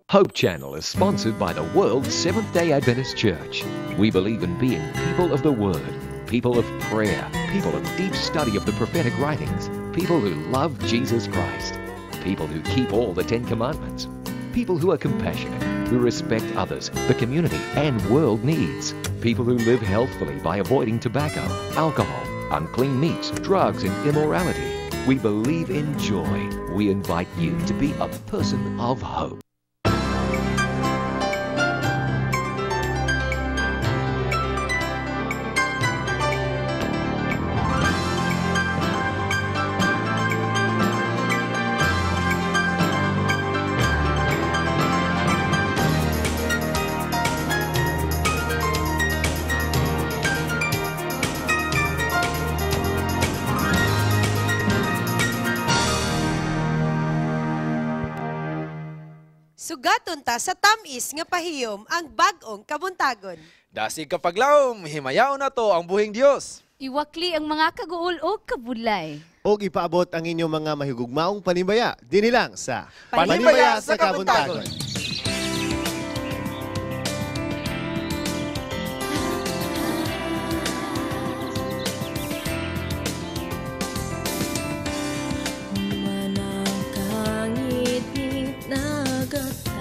Hope Channel is sponsored by the World Seventh-day Adventist Church. We believe in being people of the Word, people of prayer, people of deep study of the prophetic writings, people who love Jesus Christ, people who keep all the Ten Commandments, people who are compassionate, who respect others, the community, and world needs, people who live healthfully by avoiding tobacco, alcohol, unclean meats, drugs, and immorality. We believe in joy. We invite you to be a person of hope. Sugaton ta sa tamis nga pahiyom ang bag-ong kabuntagon. Dasig kapaglaom, himayaon na to ang buhing Dios. Iwakli ang mga kaguol o kabulay. Og ipaabot ang inyong mga mahigugmaong panimbaya dinhi lang sa Panimbaya sa Kabuntagon. Manangkangitngit nagatabo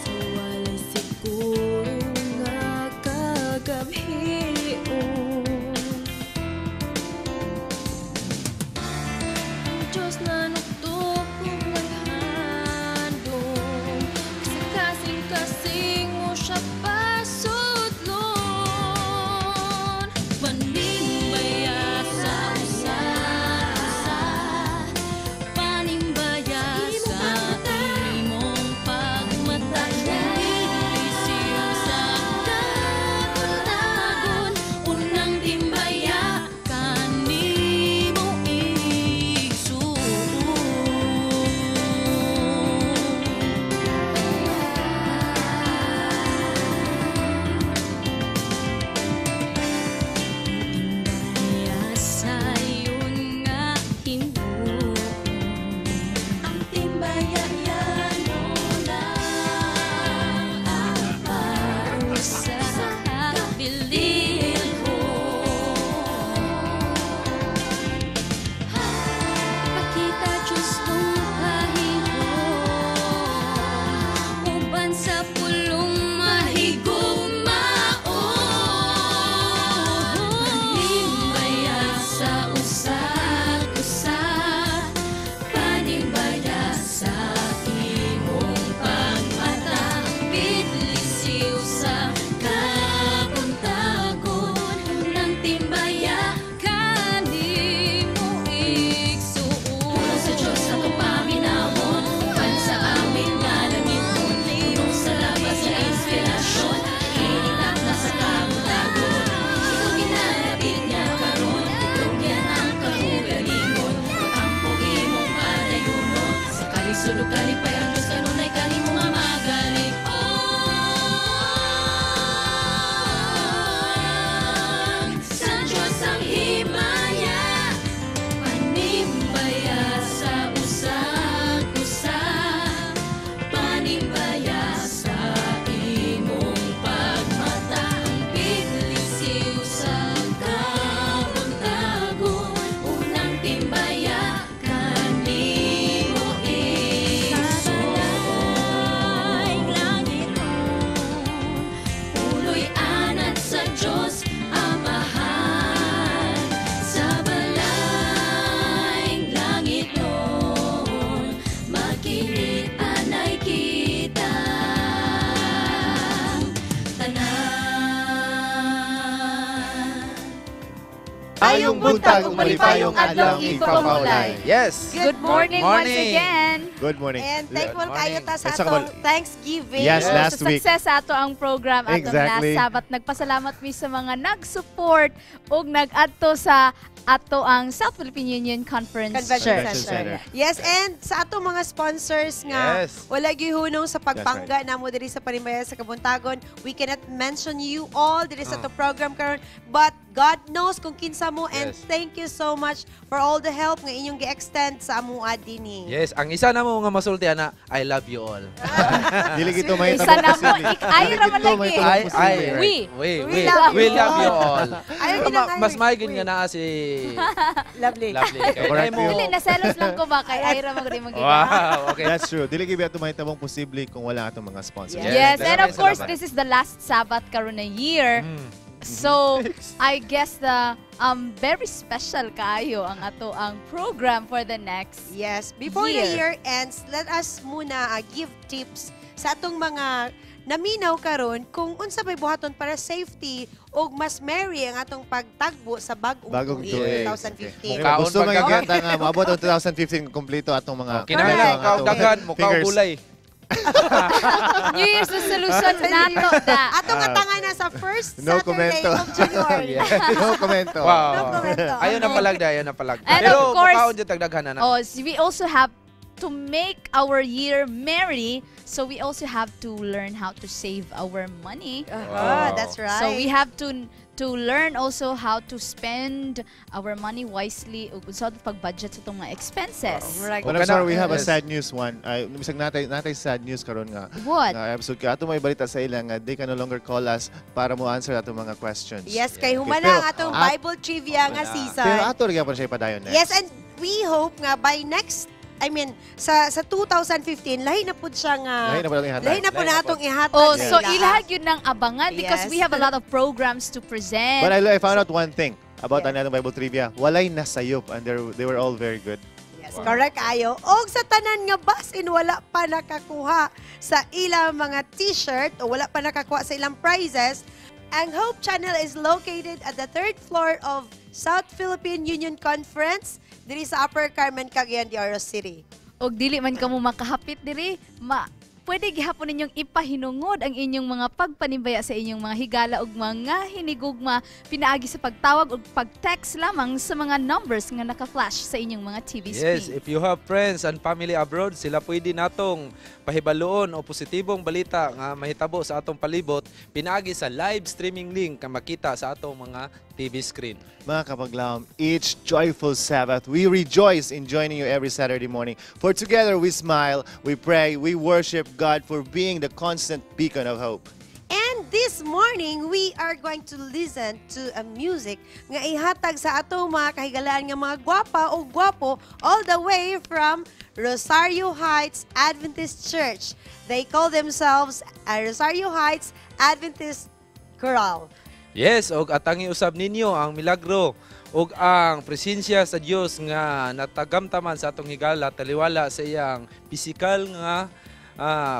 sa walay siguro nga kagabhion. Ang Diyos na nuktok ug naghandom sa kasing-kasing mo siya pasudlon. Panimbaya sa usa-usa, panimbaya sa imong pagmata, Lisiw sa kabuntagon, unang timbaya kanimo igsuon. Timbaya sayon nga himuon. Ang timbaya lang ang sa kabililhon. Pakita Diyos mong kahihon uban sa pulong mahigugmaon. Panimbaya sa usag-usa, panimbaya sa imong pagmata, Bidlisiw sa kabuntagon, unang timbaya kanimo igsuon. Pulong sa Diyos atong paminawon, uban sa awit nga langiton, puno sa labas nga inspirasyon, ininap na sa kabuntagon. Ikaw ginalapit niya karon, itugyan ang kaugalingon, magampo imong padayunon, sa kalisod ug kalipay ang Diyos kanunay kanimo nga magalig-on. Sa Diyos ang himaya, panimbaya sa usag-usa, panimbaya sa imong pagmata, Bidlisiw sa kabuntagon, unang timbaya kanimo igsuon. Puloy anad sa Diyos Amahan, sa balayng langit nun, makitaan kita tanan. Ayong buntag ug malipayong adlaw igpapaulay. Yes. Good morning, once Morning. Again. Good morning. And thankful Good kayo ta sa At saka atong Thanksgiving. Yes, last Sa week. success ato ang program atong last Sabat. Nagpasalamat mi sa mga nag-support ug nag-adto sa ato ang South Philippine Union Conference Convention Church. Center. Yes, and sa atong mga sponsors nga wala gihunong sa pagpangga namo diri sa Panimbaya sa Kabuntagon. We cannot mention you all diri sa atong program karon, but God knows kung kinsa mo and Yes. thank you so much for all the help nga inyong gi-extend sa amua dinhi. Yes, ang isa na mo nga masulti ana, I love you all. Dili gito may Isa na mo, ay, raman lagi. Ay, ay, We. we, We we, love we you love you all. all. Ayaw ginang Mas maigin nga naa si Lovely. Lovely. Kay Correct mo. Dili, naselos lang ko ba kay Ira magri magiging. Wow, okay. That's true. Dili gid ato mahitabong posible kung wala atong mga sponsors. Yes. Yes, and of Salamat. course, this is the last Sabbath karon na year. So, I guess the very special kaayo ang ato ang program for the next. Yes, before the Year. year ends, let us muna give tips sa atong mga naminaw karon kung unsa may buhaton para safety ug mas merry ang atong pagtagbo sa bagong, Bagong tuig, tuig. 2015. Okay. Kaon Gusto may pagdagan. kita nga maabot ang 2015 kompleto atong mga Kinahanglan kompleto ang mukha atong daghan, mukha fingers. gulay. New Year's resolution nato da. Atong atangan na sa first No Saturday komento. of January. No komento. Wow. No komento. Ayaw na palagda, ayaw na palagda. And Pero of course- mukhaon jud tagdaghan na. Oh, so we also have to make our year merry, so we also have to learn how to save our money. Ah, that's right. So we have to learn also how to spend our money wisely ug unsa ato pag-budget sa itong mga expenses. Right. But I'm sorry, we have a Yes. sad news one. Ay, bisag natay sad news karon nga. What? Nga episode kay ato may balita sa ila nga they can no longer call us para mo answer ato mga questions. Yes, kay Okay, humana pero ang atong Bible trivia nga season. Pero ato ra gyapon siya ipadayon next. Yes, and we hope nga by next, I mean, sa 2015, lahi na pud siya nga Lahi na pud ang ihatag. Lahi na pud Lahi na na atong ihatag Oh, sa so ilaha. ilahag yun ng abangan because Yes. we have a lot of programs to present. But I found out one thing about Yeah. another Bible trivia. Walay nasayop and they were all very good. Yes, correct ayo. Og sa tanan nga basin wala pa nakakuha sa ilang mga t-shirt o wala pa nakakuha sa ilang prizes, ang Hope Channel is located at the third floor of South Philippine Union Conference diri sa Upper Carmen, Cagayan de Oro City. Og dili man kamo makahapit diri, ma pwede gihapon ninyong ipahinungod ang inyong mga pagpanimbaya sa inyong mga higala ug mga hinigugma pinaagi sa pagtawag ug pag-text lamang sa mga numbers nga naka-flash sa inyong mga TV screen. Yes, if you have friends and family abroad, sila pwede natong pahibaluon o positibong balita nga mahitabo sa atong palibot pinaagi sa live streaming link nga makita sa atong mga TV screen. Mga kapaglaom, each joyful Sabbath, we rejoice in joining you every Saturday morning. For together we smile, we pray, we worship God for being the constant beacon of hope. And this morning, we are going to listen to a music nga ihatag sa atong mga kahigalaan nga mga gwapa o gwapo all the way from Rosario Heights Adventist Church. They call themselves a Rosario Heights Adventist Chorale. Yes, og atangi usab ninyo ang milagro ug ang presensya sa Dios nga natagamtaman sa atong higala taliwala sa iyang pisikal nga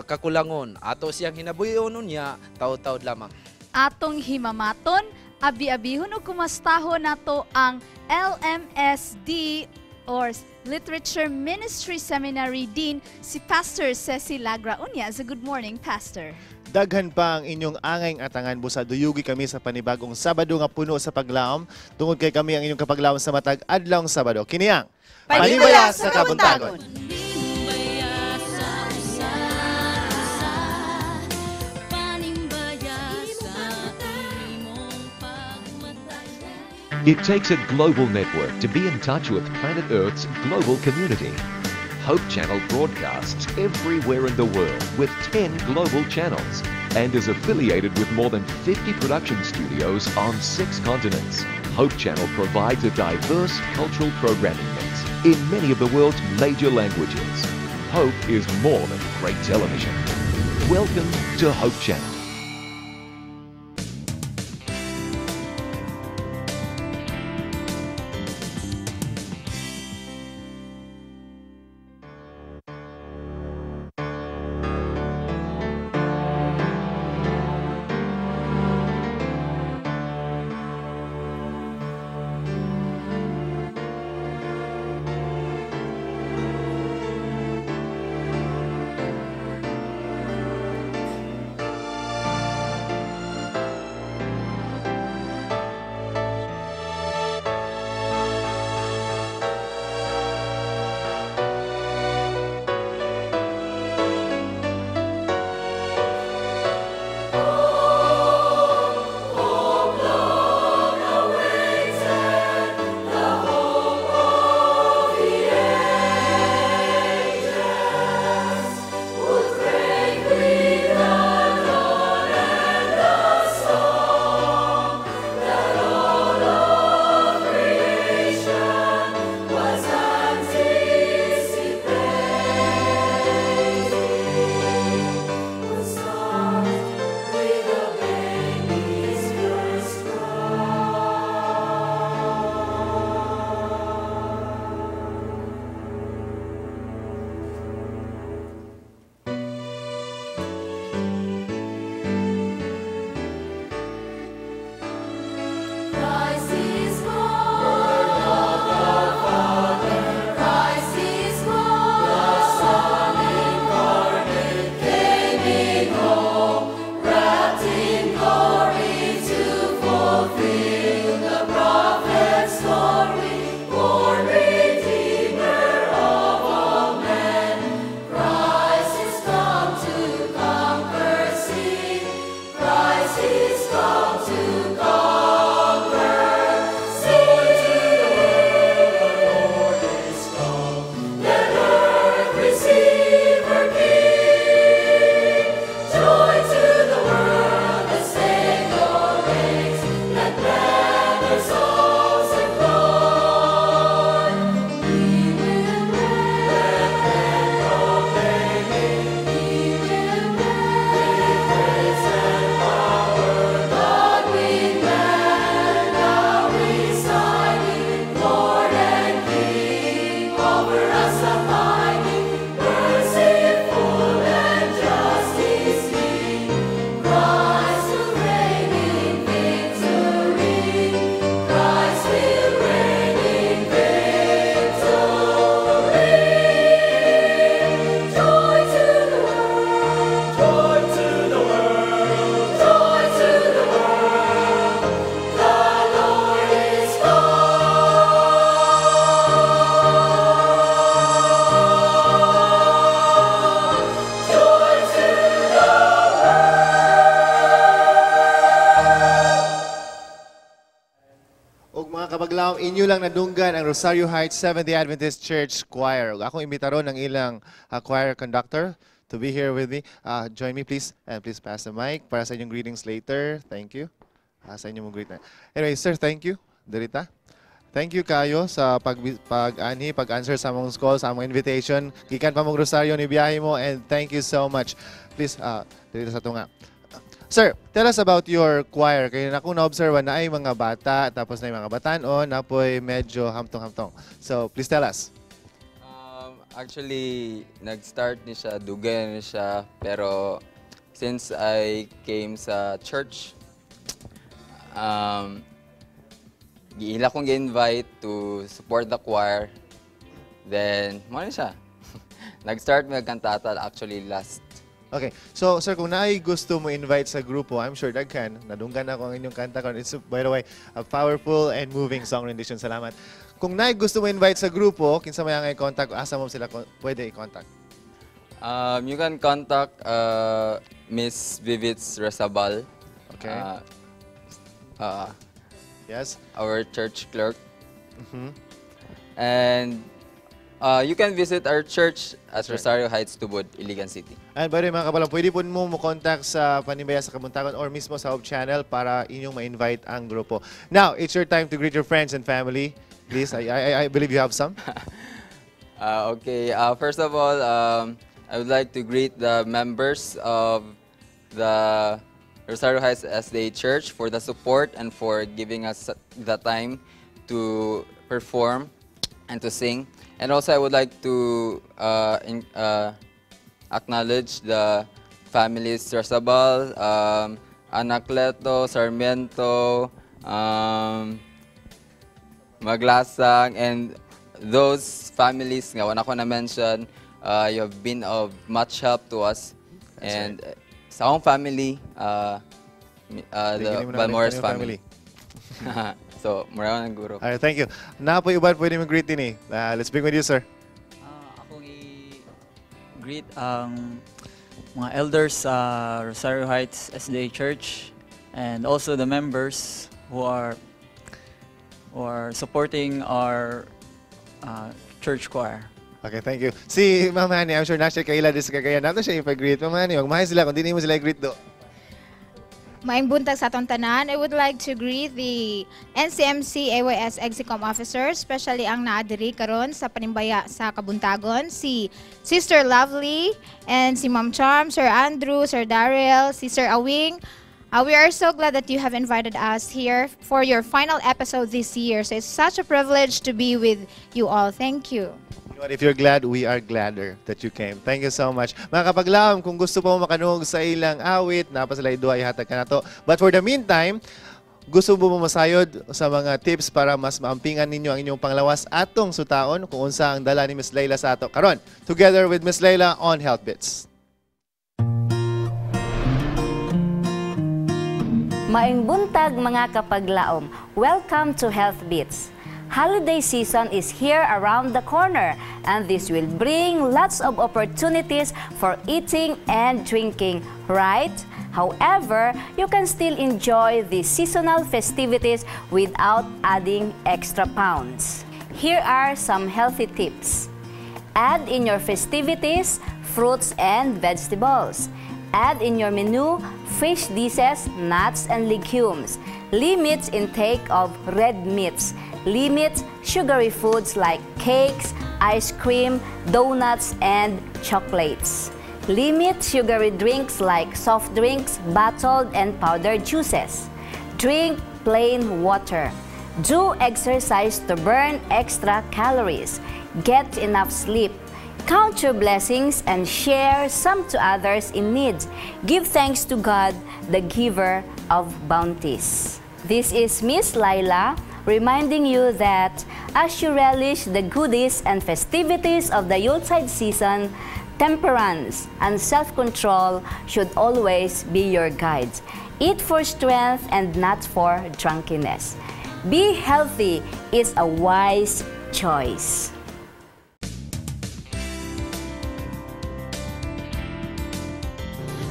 kakulangon. Ato siyang hinabuyon unya taud-taud lamang. Atong himamaton, abi-abihon ug kumastahon nato ang LMSD or Literature Ministry Seminary Dean si Pastor Ceci Lagra Unya. So good morning, Pastor. Daghan pa ang inyong angayng atangan busa duyugi kami sa panibagong Sabado nga puno sa paglaom tungod kay kami ang inyong kapaglaom sa matag adlawng Sabado. Kini ang Panimbaya sa Kabuntagon. Panimbaya sa usa-usa, panimbaya sa imong pagmatay. It takes a global network to be in touch with planet Earth's global community. Hope Channel broadcasts everywhere in the world with 10 global channels and is affiliated with more than 50 production studios on 6 continents. Hope Channel provides a diverse cultural programming mix in many of the world's major languages. Hope is more than great television. Welcome to Hope Channel. Fulfill the prophet's story, born Redeemer of all men. Christ is come to conquer sin. Christ is come to conquer sin. The Lord is come. Let earth receive her King. Joy to the world, the Savior reigns. Let men their souls employ. He will reign. Let men proclaim it. He will reign. With grace and power, God with man now residing, Lord and King, over us abiding, merciful and just is He. Christ will reign in victory. Christ will reign in victory. Joy to the world. Joy to the world. Joy to the world. The Lord is come. Joy to the world. Og mga kapaglaom, inyo lang nadunggan ang Rosario Heights Seventh-day Adventist Church Choir. Ug akong imbitaron ang ilang choir conductor to be here with me. Join me, please, and please pass the mic para sa inyong greetings later. Thank you. Sa inyong greet na. Anyway, sir, thank you. Dirita. Thank you kayo sa pag pag-anhi, pag-answer sa among call, sa among invitation. Gikan pa mong Rosario ni biyahe mo and thank you so much. Please, dirita sa tunga. Sir, tell us about your choir. Kaya na akong na-observe naay mga bata, tapos naay mga batanon, napoy medyo hamtong-hamtong. So, please tell us. Actually, nag-start ni siya, dugay ni siya, pero since I came sa church, giila kong gi-invite to support the choir. Then, mao na siya. Nag-start magkantata actually last. Okay. So, sir, kung naay gusto mo invite sa grupo, I'm sure daghan. Nadunggan ako ang inyong kanta karon. It's, by the way, a powerful and moving song rendition. Salamat. Kung naay gusto mo invite sa grupo, kinsa may ang i-contact, asa mo sila pwede i-contact? You can contact Miss Vivitz Resabal. Our church clerk. And you can visit our church at Rosario Heights, Tubod, Iligan City. And by the way, mga kabalang, pwede po mo mo-contact sa Panimbaya sa Kabuntagon or mismo sa Hope Channel para inyong ma-invite ang grupo. Now, it's your time to greet your friends and family. Please, I believe you have some. Okay, first of all, I would like to greet the members of the Rosario Heights SDA Church for the support and for giving us the time to perform and to sing. And also, I would like to acknowledge the families Rosabal, Anacleto, Sarmiento, Maglasang, and those families nga wala ko na-mention, you have been of much help to us. That's And sa akong family, the Hindi mo na Balmores yung family. So, mura na guro. Alright, thank you. Naa poy uban pwede mo greet din eh. Let's begin with you, sir. Akong i-greet ang mga elders sa Rosario Heights SDA Church and also the members who are supporting our church choir. Okay, thank you. Si Ma'am Honey, I'm sure na siya kaila dis kagaya nato siya ipag-greet. Ma'am Honey, magmahay sila kung di mo sila i-greet do. Maayong buntag sa atong tanan. I would like to greet the NCMC AYS Execom officers, especially ang naa diri karon sa panimbaya sa Kabuntagon, si Sister Lovely and si Ma'am Charm, Sir Andrew, Sir Daryl, si Sir Awing. We are so glad that you have invited us here for your final episode this year. So it's such a privilege to be with you all. Thank you. You know what, if you're glad, we are gladder that you came. Thank you so much. Mga kapaglaom, kung gusto po makanuog sa ilang awit, naa pa sila duha ihatag kanato. But for the meantime, gusto mo masayod sa mga tips para mas maampingan ninyo ang inyong panglawas atong sutaon kung unsa ang dala ni Miss Layla sa ato karon. Together with Miss Layla on Health Bits. Maayong buntag, mga kapaglaom. Welcome to Health Beats. Holiday season is here around the corner, and this will bring lots of opportunities for eating and drinking, right? However, you can still enjoy the seasonal festivities without adding extra pounds. Here are some healthy tips. Add in your festivities fruits and vegetables. Add in your menu fish dishes, nuts, and legumes. Limit intake of red meats. Limit sugary foods like cakes, ice cream, donuts, and chocolates. Limit sugary drinks like soft drinks, bottled and powdered juices. Drink plain water. Do exercise to burn extra calories. Get enough sleep. Count your blessings and share some to others in need. Give thanks to God, the giver of bounties. This is Miss Laila reminding you that as you relish the goodies and festivities of the Yuletide season, temperance and self-control should always be your guides. Eat for strength and not for drunkenness. Be healthy is a wise choice.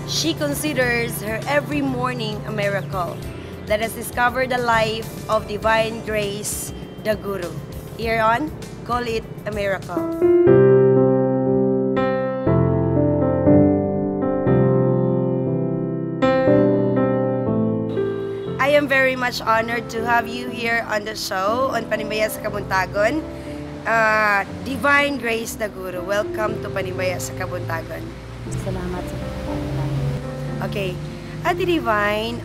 She considers her every morning a miracle. Let us discover the life of Divine Grace, the Guru. Here on Call It a Miracle. I am very much honored to have you here on the show on Panimbaya sa Kabuntagon. Divine Grace, the Guru, welcome to Panimbaya sa Kabuntagon. Salamat sa Okay. Ate Divine,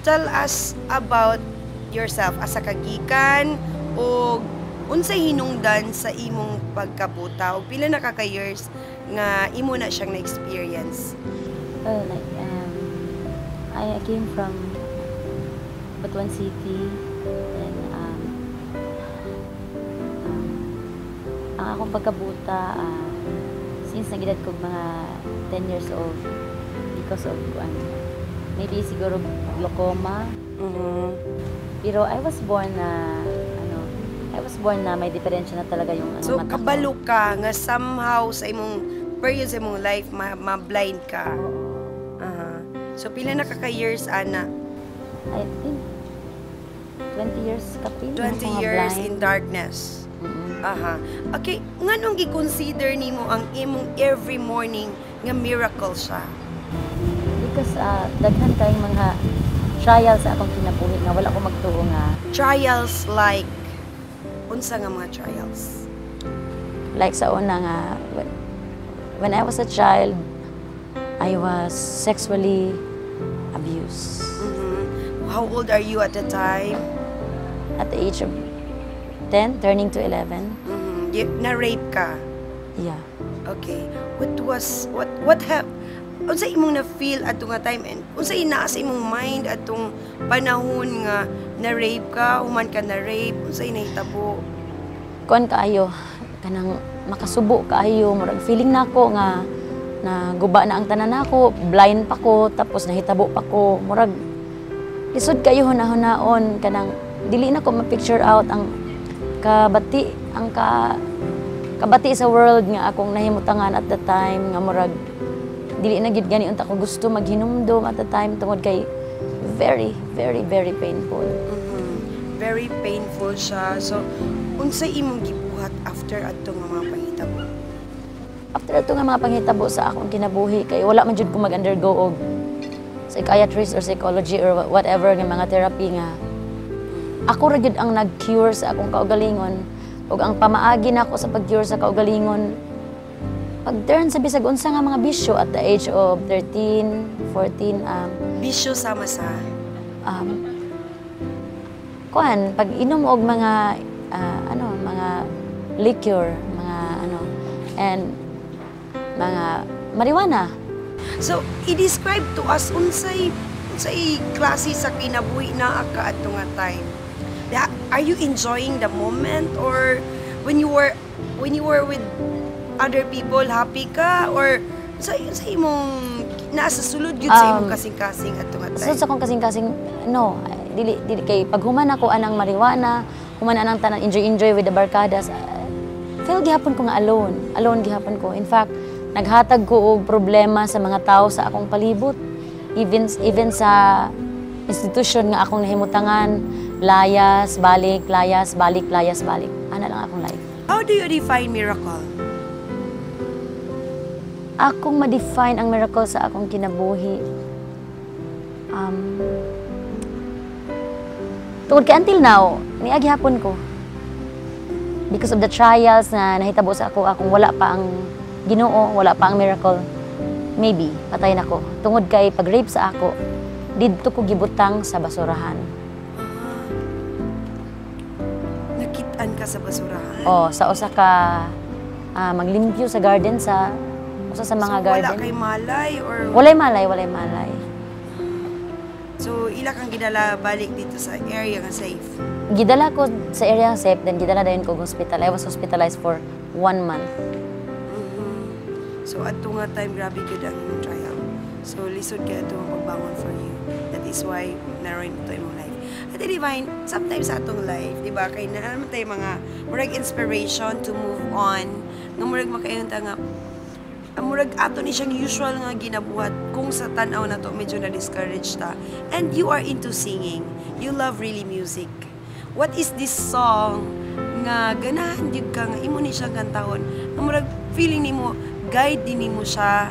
tell us about yourself. Asa ka gikan o unsay hinungdan sa imong pagkabuta o pila na ka ka years nga imo na siyang na-experience? Well, like, I came from Butuan City and ang akong pagkabuta, since nagedad ko mga 10 years old because of maybe siguro glaucoma. Pero I was born na may diferensya na talaga yung So, mata ko. Kabalo ka nga somehow sa imong period sa imong life ma-blind ka. Aha. So, pila na ka ka years, ana? I think 20 years kapin. 20 mga years blind. In darkness. Aha. Okay, nganong gi-consider nimo ang imong every morning nga miracle siya? Because daghan kayong mga trials sa akong kinabuhi nga wala ko magtuo nga Trials like unsa nga mga trials? Like sa una nga when I was a child, I was sexually abused. How old are you at the time? At the age of 10, turning to 11. Na-rape ka? Yeah. Okay. What was what what have unsa imong na-feel adto nga time and unsa naa sa imong mind atong panahon nga na-rape ka, human ka na-rape, unsa nahitabo? Kuan kaayo, kanang makasubo kaayo, murag feeling nako nga na guba na ang tanan nako, blind pa ko, tapos nahitabo pa ko, murag lisod kayo hunahunahon, kanang dili na ko ma-picture out ang kabati, ang kabati sa world nga akong nahimutangan at the time nga murag dili na gid gani unta ko gusto maghinumdum at the time tungod kay very, very, very painful. Very painful siya. So, unsay imong gibuhat after adto nga mga panghitabo? After adto nga mga panghitabo sa akong kinabuhi kay wala man jud ko mag-undergo og psychiatrist or psychology or whatever nga mga therapy nga ako ra gyud ang nag-cure sa akong kaugalingon ug ang pamaagi nako sa pag-cure sa kaugalingon, pag-turn sa bisag unsa nga mga bisyo at the age of 13, 14. Bisyo sama sa? Kuan, pag inom og mga ano, mga liquor, mga ano, and mga marijuana. So, i-describe to us unsay klase sa kinabuhi naa ka adto nga time. Are you enjoying the moment or when you were with other people, happy ka or sa imong Naa sa sulod gyud sa imong kasing-kasing ato nga Sud time. Sa akong kasing-kasing, no, dili dili kay pag human ako anang marijuana, human anang tanan, enjoy enjoy with the barkadas, feel gihapon ko nga alone. Alone gihapon ko. In fact, naghatag ko og problema sa mga tao sa akong palibot. Even sa institution nga akong nahimutangan, layas, balik, layas, balik, layas, balik. Ana lang akong life. How do you define miracle? Akong ma-define ang miracle sa akong kinabuhi. Tungod kay until now, niagi hapon ko. Because of the trials na nahitabo sa ako, akong wala pa ang Ginoo, wala pa ang miracle. Maybe, patay na ko. Tungod kay pag-rape sa ako, didto ko gibutang sa basurahan. Nakitaan ka sa basurahan? Oh, sa usa ka maglimpyo sa garden, sa usa sa mga So, garden. wala kay malay or Walay malay, walay malay. So ila kang gidala balik dito sa area nga safe? Gidala ko sa area nga safe, then gidala dayon ko hospital. I was hospitalized for one month. So adto nga time, grabe gyud ang imong trial. So lisod kay ato ang pagbangon for you. That is why naroon to imong life. Ate Divine, sometimes sa atong life, di ba, kay naa man tayo mga murag inspiration to move on, nga murag makaingon ta nga ang murag ato ni siyang usual nga ginabuhat kung sa tan-aw na to medyo na-discourage ta. And you are into singing. You love really music. What is this song nga ganahan gyud ka nga imo ni siyang kantahon? Nga murag feeling nimo guide din nimo siya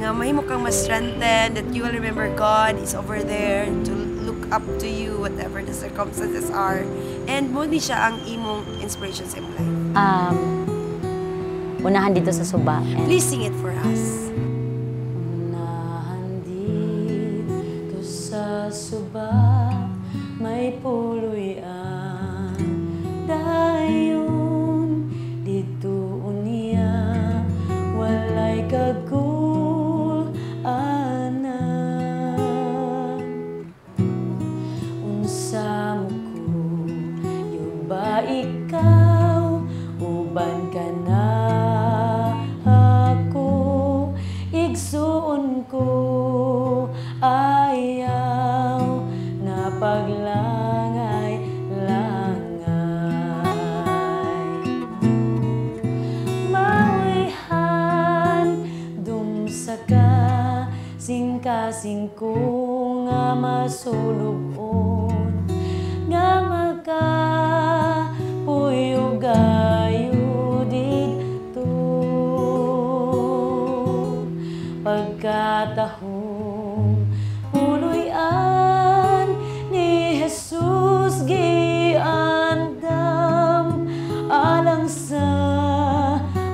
nga mahimo kang mas strengthen, that you will remember God is over there to look up to you whatever the circumstances are, and mo ni siya ang imong inspiration sa imong life? Unahan Didto sa Suba. And Please sing it for us. Unahan didto sa suba, may puloy-an. Dayon, didto unya, walay kagul-anan. Unsa mo kuyog ba ikaw, uban ka na ako, igsuon ko, ayaw na paglangay langay. Mauyhan dumsa ka singkasing ko nga masulubon nga makapuyo didto pagkatahong puloy-an ni Jesus giandam alang sa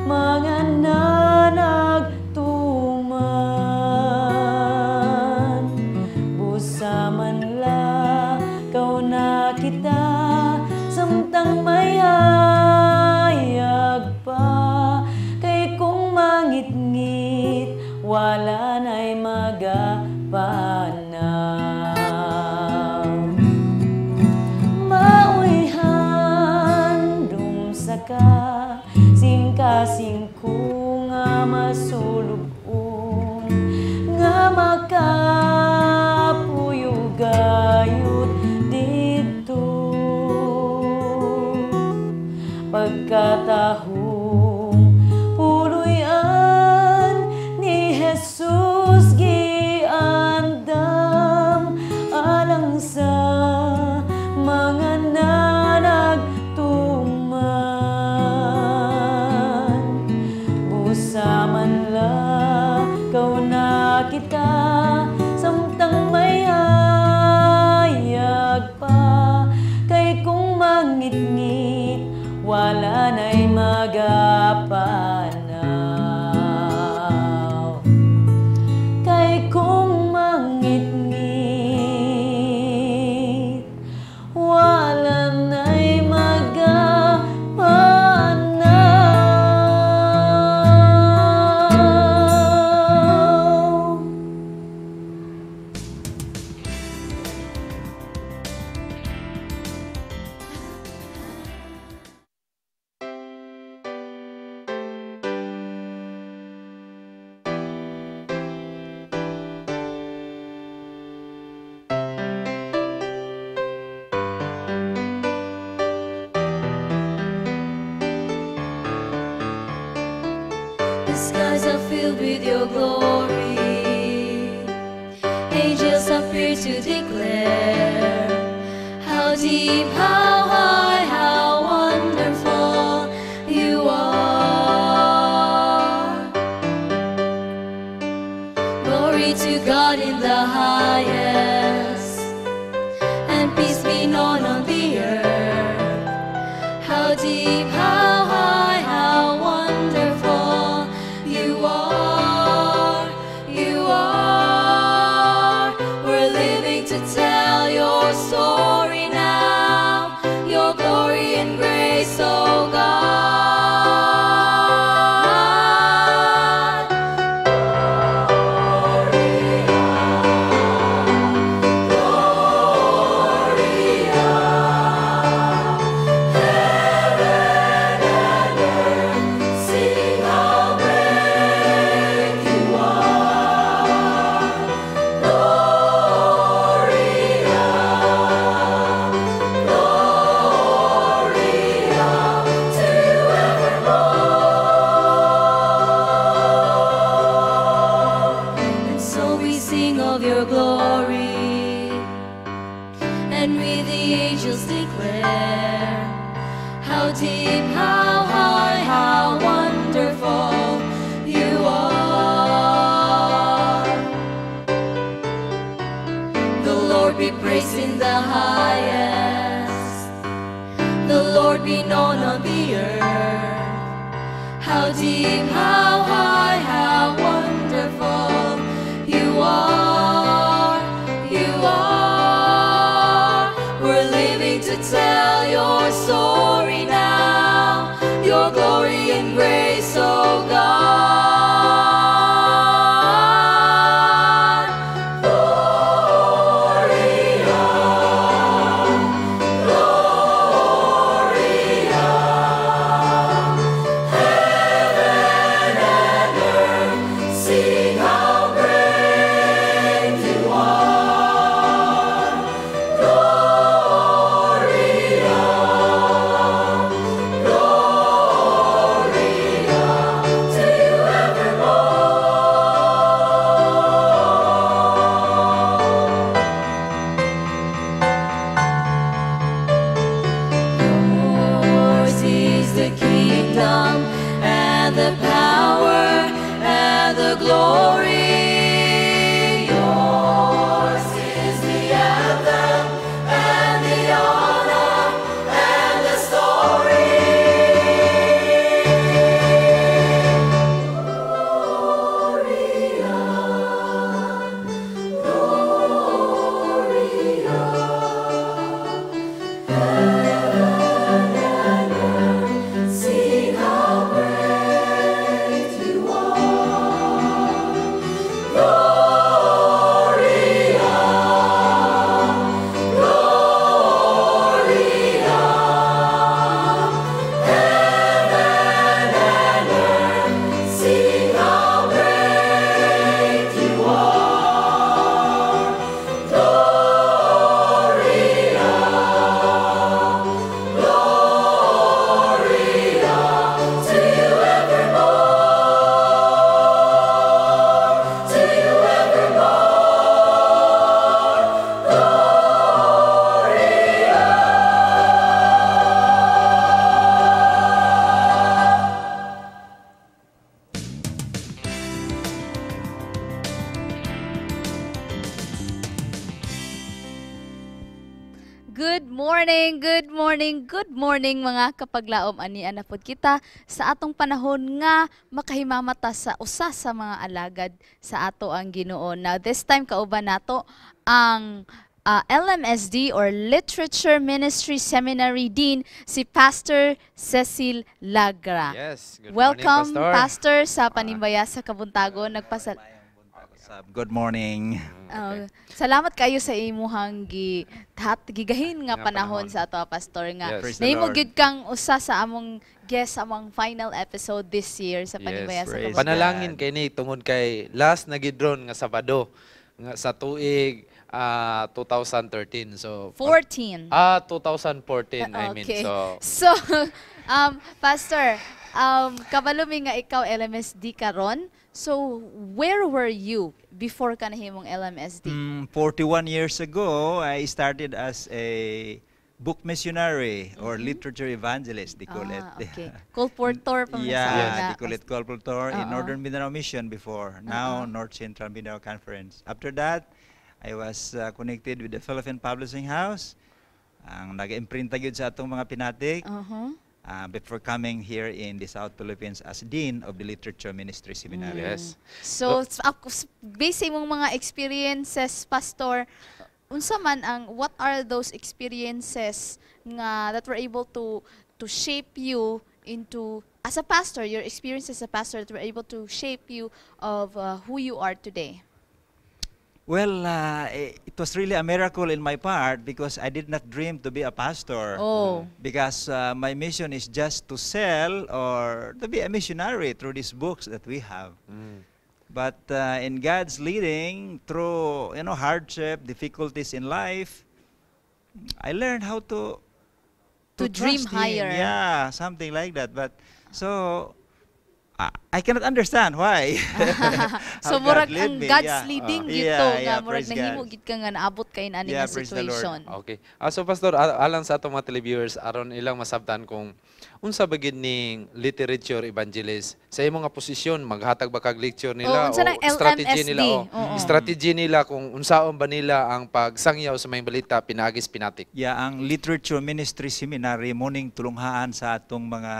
mga nanagtuman. Busa man lakaw na kita samtang may hayag pa, kay kung mangitngit wala na'y magapanaw. Mauyhan dumsa ka singkasing ko nga masulubon nga makapuyo gayud didto pagkatahong puloy-an ni Jesus giandam alang sa mga nanagtuman. Busa man lakaw na kita samtang may hayag pa, kay kung mangitngit wala na'y magapanaw. Skies are filled with your glory. Angels appear to declare how deep, how high, how wonderful you are. Glory to God in the highest, and peace be known on the earth. How deep, how high, how wonderful you are, you are. We're living to tell your story now, your glory and grace, oh God. Sing how great you are. Gloria, Gloria to you evermore. And so we sing of your glory, and with the angels declare how deep, how high, how wonderful you are. The Lord be praised in the highest, the Lord be known on the earth. How deep, how high, how wonderful you are, you are. We're living to tell your story now, your glory and grace, oh God. Gloria, Gloria, heaven and earth sing how great you are. Gloria, Gloria to you evermore. Yours is the kingdom and the power and the glory. Yours is the anthem and the honor and the story. Gloria, Gloria. Heaven and earth sing how great you are. Gloria, Gloria. Heaven and earth sing how great you are. Gloria, Gloria to you evermore, to you evermore. Gloria. Good morning, good morning, good morning, mga kapaglaom. Ani na pod kita sa atong panahon nga makahimamata sa usa sa mga alagad sa ato ang Ginoo. Now this time, kauban nato ang LMSD or Literature Ministry Seminary Dean, si Pastor Cecil Lagra. Yes, good Welcome, morning, Pastor. Pastor, sa Panimbaya sa Kabuntagon. Nagpasal Good morning. Salamat kayo sa imuhang gi hat gigahin nga Nga panahon panahon. Sa ato, Pastor, nga Yes. Praise the nahimo Lord. Gyud kang usa sa among guest sa among final episode this year sa Panimbaya sa Praise Kabuntagon. Panalangin kay ni tungod kay last na gid ron nga Sabado nga sa tuig 2013. So 14. Ah, 2014, I mean. Okay. So So, Pastor, Kabalo mi nga ikaw LMSD karon. So, where were you before ka nahimong LMSD? 41 years ago, I started as a book missionary or literature evangelist, they call it. Okay. Colporteur pa man sa Yeah, una. They call it colporteur in Oo. Northern Mindanao Mission before. Now, North Central Mindanao Conference. After that, I was connected with the Philippine Publishing House. Ang nag-imprinta gyud sa atong mga pinatik. Before coming here in the South Philippines as Dean of the Literature Ministry Seminary. So, based sa imong mga experiences, Pastor, unsa man ang, what are those experiences nga that were able to shape you into as a pastor, your experiences as a pastor that were able to shape you of who you are today? Well, it was really a miracle in my part because I did not dream to be a pastor. Because my mission is just to sell or to be a missionary through these books that we have. But in God's leading, through hardship, difficulties in life, I learned how To dream trust Him. Higher. Yeah, something like that. But so I cannot understand why. So How God murag led ang me. God's leading gyud to nga murag Praise God. Nahimo gid ka nga naabot kay ani Yeah, nga praise the Lord. situation. Okay. So Pastor, alang sa atong mga televiewers, aron ilang masabtan kung unsa ba gid ning literature evangelist sa imong nga posisyon, maghatag ba kag lecture nila Oh, unsa nang strategy LMSD? nila o Oo. Strategy nila kung unsaon ba nila ang pagsangyaw sa maayong balita pinaagi sa pinatik? Yeah, ang Literature Ministry Seminary mao ning tulunghaan sa atong mga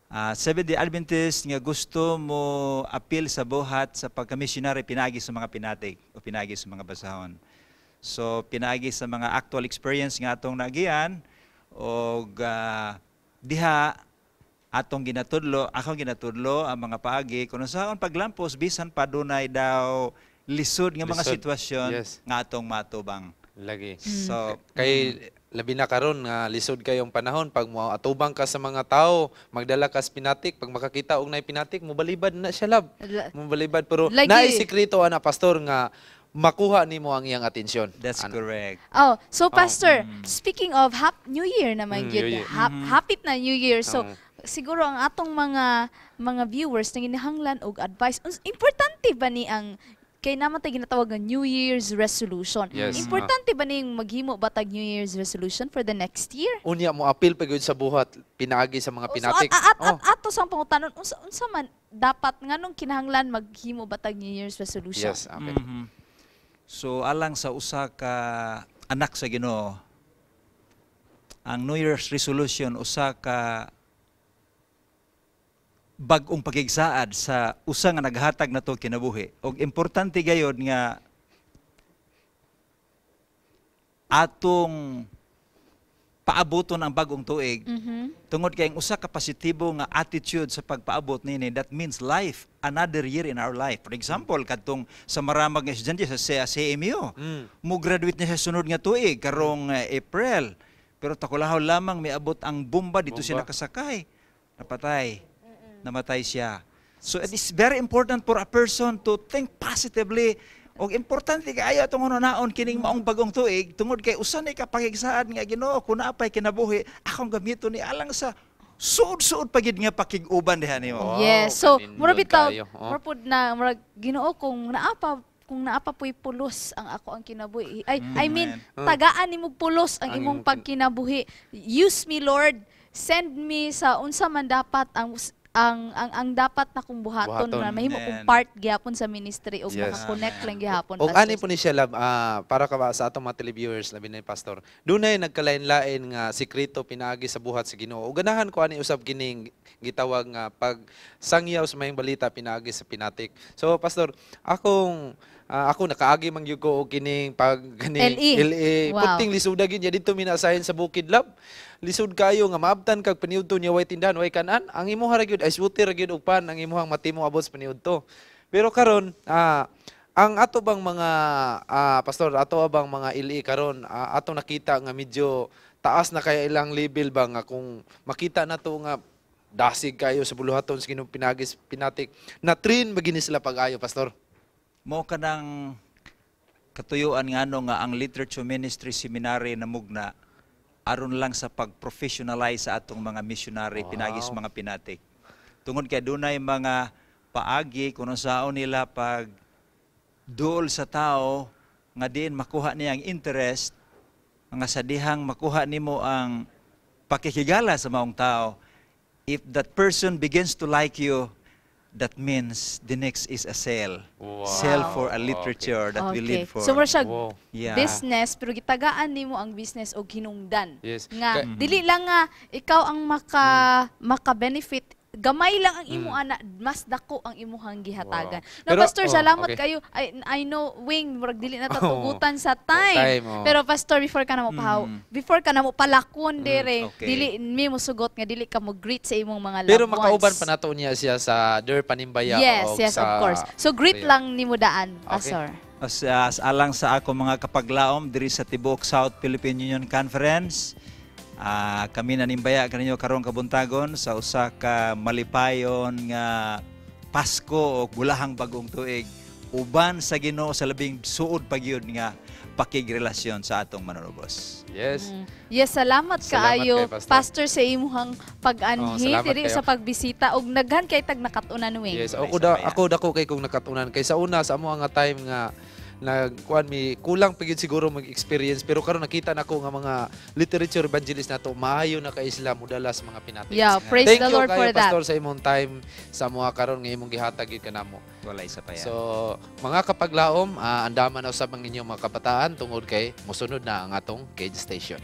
Seventh-day Adventist nga gusto mo apil sa buhat sa pagka-missionary pinaagi sa mga pinatik o pinaagi sa mga basahon. So pinaagi sa mga actual experience nga atong naagian og diha atong ginatudlo, akong ginatudlo ang mga paagi kung unsaon paglampos bisan pa dunay daw lisod nga mga Lisod. Sitwasyon nga atong matubang. Lagi. So, Kay labi na karon nga lisod kayong panahon, pag mo atubang ka sa mga tao, magdala ka sa pinatik, pag makakita og nay pinatik, mobalibad na siya, lab. Mobalibad, pero Lagi. Naay sikreto ana, Pastor, nga makuha nimo ang iyang atensyon. That's Ana. Correct. Oh, so Pastor, speaking of hap New Year naman gyud. New Year. Hapit na New Year. So Oo. Siguro ang atong mga viewers nanginahanglan og advice. Importante ba ni ang kay naman tay ginatawag nga New Year's resolution? Importante ba ning maghimo ba tag New Year's resolution for the next year? Unya mo apil pa gyud sa buhat pinaagi sa mga Oh, so, pinatik. at ato sang pangutanon, unsa man dapat, nganong kinahanglan maghimo ba tag New Year's resolution? Yes, okay. So alang sa usa ka anak sa Ginoo, ang New Year's resolution usa ka bag-ong pakigsaad sa usa nga naghatag nato kinabuhi. Og importante gayod nga atong paaboton ang bagong tuig tungod kay ang usa ka positibo nga attitude sa pagpaabot nini, that means life, another year in our life. For example, kadtong sa maramag nga estudyante sa CMU, mo graduate na siya sunod nga tuig karong April, pero takulahaw lamang miabot ang bomba dito siya Bomba. nakasakay, napatay, namatay siya. So it is very important for a person to think positively og importante kaayo atong hunaon kining maong bagong tuig tungod kay usa ni ka pakigsaad nga, "Ginoo, kun naa pay kinabuhi, akong gamiton ni alang sa suod-suod pa gid nga pakig-uban diha nimo." Wow, Yes. So, kanindot mura bitaw, kaayo. Oh. mura pud na murag, "Ginoo, kung naa pa puy pulos ang ako ang kinabuhi." Ay, I mean, Amen. Tagaan nimo pulos ang Ang imong imong pagkinabuhi. Use me, Lord. Send me sa unsa man dapat ang dapat na kong buhaton, Buhaton. na mahimo kong Amen. part gihapon sa ministry ug maka-connect lang gihapon. Og Pastor. ani po ni siya, lab, para ka ba sa atong mga televiewers, labi na ni Pastor. Dunay nagkalain-lain nga sikreto pinaagi sa buhat sa Ginoo. Ug ganahan ko ani usab kining gitawag nga pag sangyaw sa maayong balita pinaagi sa pinatik. So Pastor, ako nakaagi man gyud ko og kining pag ganing LE. LE. Wow. Puting lisuda gyud niya didto minasahin sa bukid, lab. Lisod kayo nga maabtan kag paniudto niya, way tindahan, way kanan. Ang imuha ra gyud ice water ra gyud ug pan ang imuhang matimo abot sa paniudto. Pero karon ang ato bang mga pastor, ato bang mga LE karon, ato nakita nga medyo taas na kaya ilang level ba nga kung makita na to nga dasig kayo sa buluhaton sa Ginoo pinaagi sa pinatik, na train ba gini sila pag-ayo, Pastor? Mo kanang katuyuan nga ano nga ang Literature Ministry Seminary namugna aron lang sa pag-professionalize sa atong mga missionary pinaagi sa mga pinatik. Tungod kay dunay mga paagi kung unsaon nila pag duol sa tao nga diin makuha niya ang interest, nga sa dihang makuha nimo ang pakikigala sa maong tao, if that person begins to like you, that means the next is a sale. Sale for a literature that will lead for. So mura siya business pero gitagaan nimo ang business og hinungdan. Nga dili lang nga ikaw ang maka-benefit, gamay lang ang imo ana, mas dako ang imuhang gihatagan. No, Pero, Pastor, salamat kayo. I know wing murag dili na tatugutan sa time. Time, oh. Pero Pastor, before ka na mo pahaw, before ka na mo palakon dire, dili mi mo sugot nga dili ka mo greet sa imong mga loved Pero makauban ones. pa nato niya siya sa Der Panimbaya. Yes, og yes, sa of course. So greet prayer. lang nimo daan, Pastor. As alang sa ako mga kapaglaom diri sa tibuok South Philippine Union Conference, kami nanimbaya kaninyo karong kabuntagon sa usa ka malipayon nga Pasko o bulahang bagong tuig uban sa Ginoo sa labing suod pagyud nga pakigrelasyon sa atong manunubos. Yes. Yes, salamat Salamat kaayo, kay Pastor. Pastor, sa imuhang pag-anhi Oh, salamat diri kayo. sa pagbisita og naghan kay tag nakat-unan wing. Yes, ako dako kay kung nakatunan kay sa una sa amo nga time nga nagkuan mi kulang pa gyud siguro mag-experience, pero karon nakita nako nga mga literature evangelist nato maayo na kay sila modala sa mga pinatik. Yeah, praise Thank the you Lord kayo, for that. Pastor, sa imong time sa mga karon nga imong gihatag gyud kanamo. Wala isa pa yan. So, mga kapaglaom, andaman na usab ang inyong mga kabataan tungod kay mosunod na ang atong Kids Station.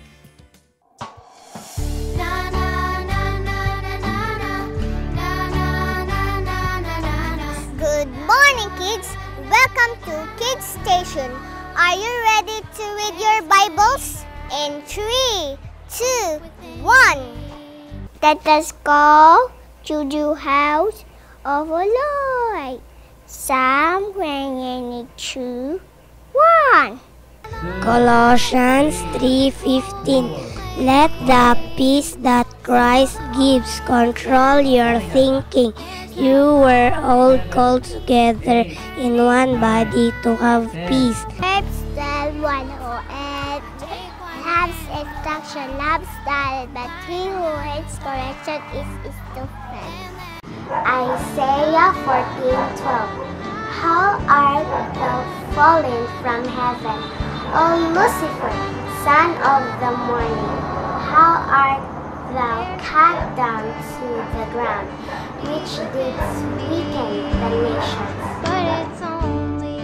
Good morning, kids. Welcome to Kids Station. Are you ready to read your Bibles? In 3, 2, 1. Let us go to the house of the Lord. Psalm 22, 1. Colossians 3:15. Let the peace that Christ gives control your thinking. You were all called together in one body to have peace. Helps the one who loves instruction, loves knowledge, but he who hates correction is stupid. Isaiah 14:12. How art thou fallen from heaven, O Lucifer, son of the morning? How art thou cut down to the ground, which didst weaken the nations? But it's only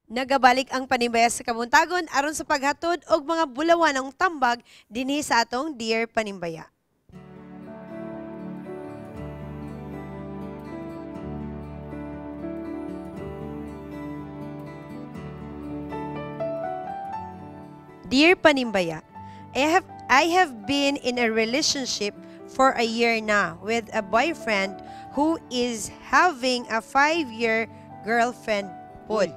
Nagabalik ang Panimbaya sa Kabuntagon aron sa paghatod og mga bulawanong tambag dinhi sa atong Dear Panimbaya. Dear Panimbaya, I have been in a relationship for a year now with a boyfriend who is having a 5-year girlfriend pod.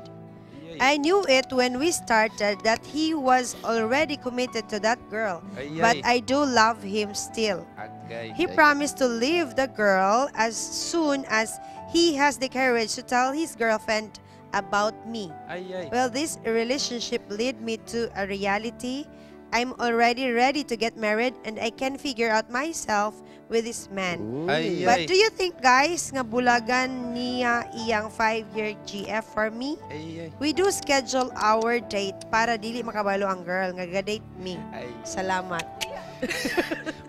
I knew it when we started that he was already committed to that girl, but I do love him still. He promised to leave the girl as soon as he has the courage to tell his girlfriend about me. Will this relationship lead me to a reality? I'm already ready to get married and I can figure out myself with this man. Ay, But ay. do you think, guys, nga bulagan niya iyang 5-year GF for me? Ay, ay. We do schedule our date para dili makabalo ang girl nga ga-date me. Ay. Salamat.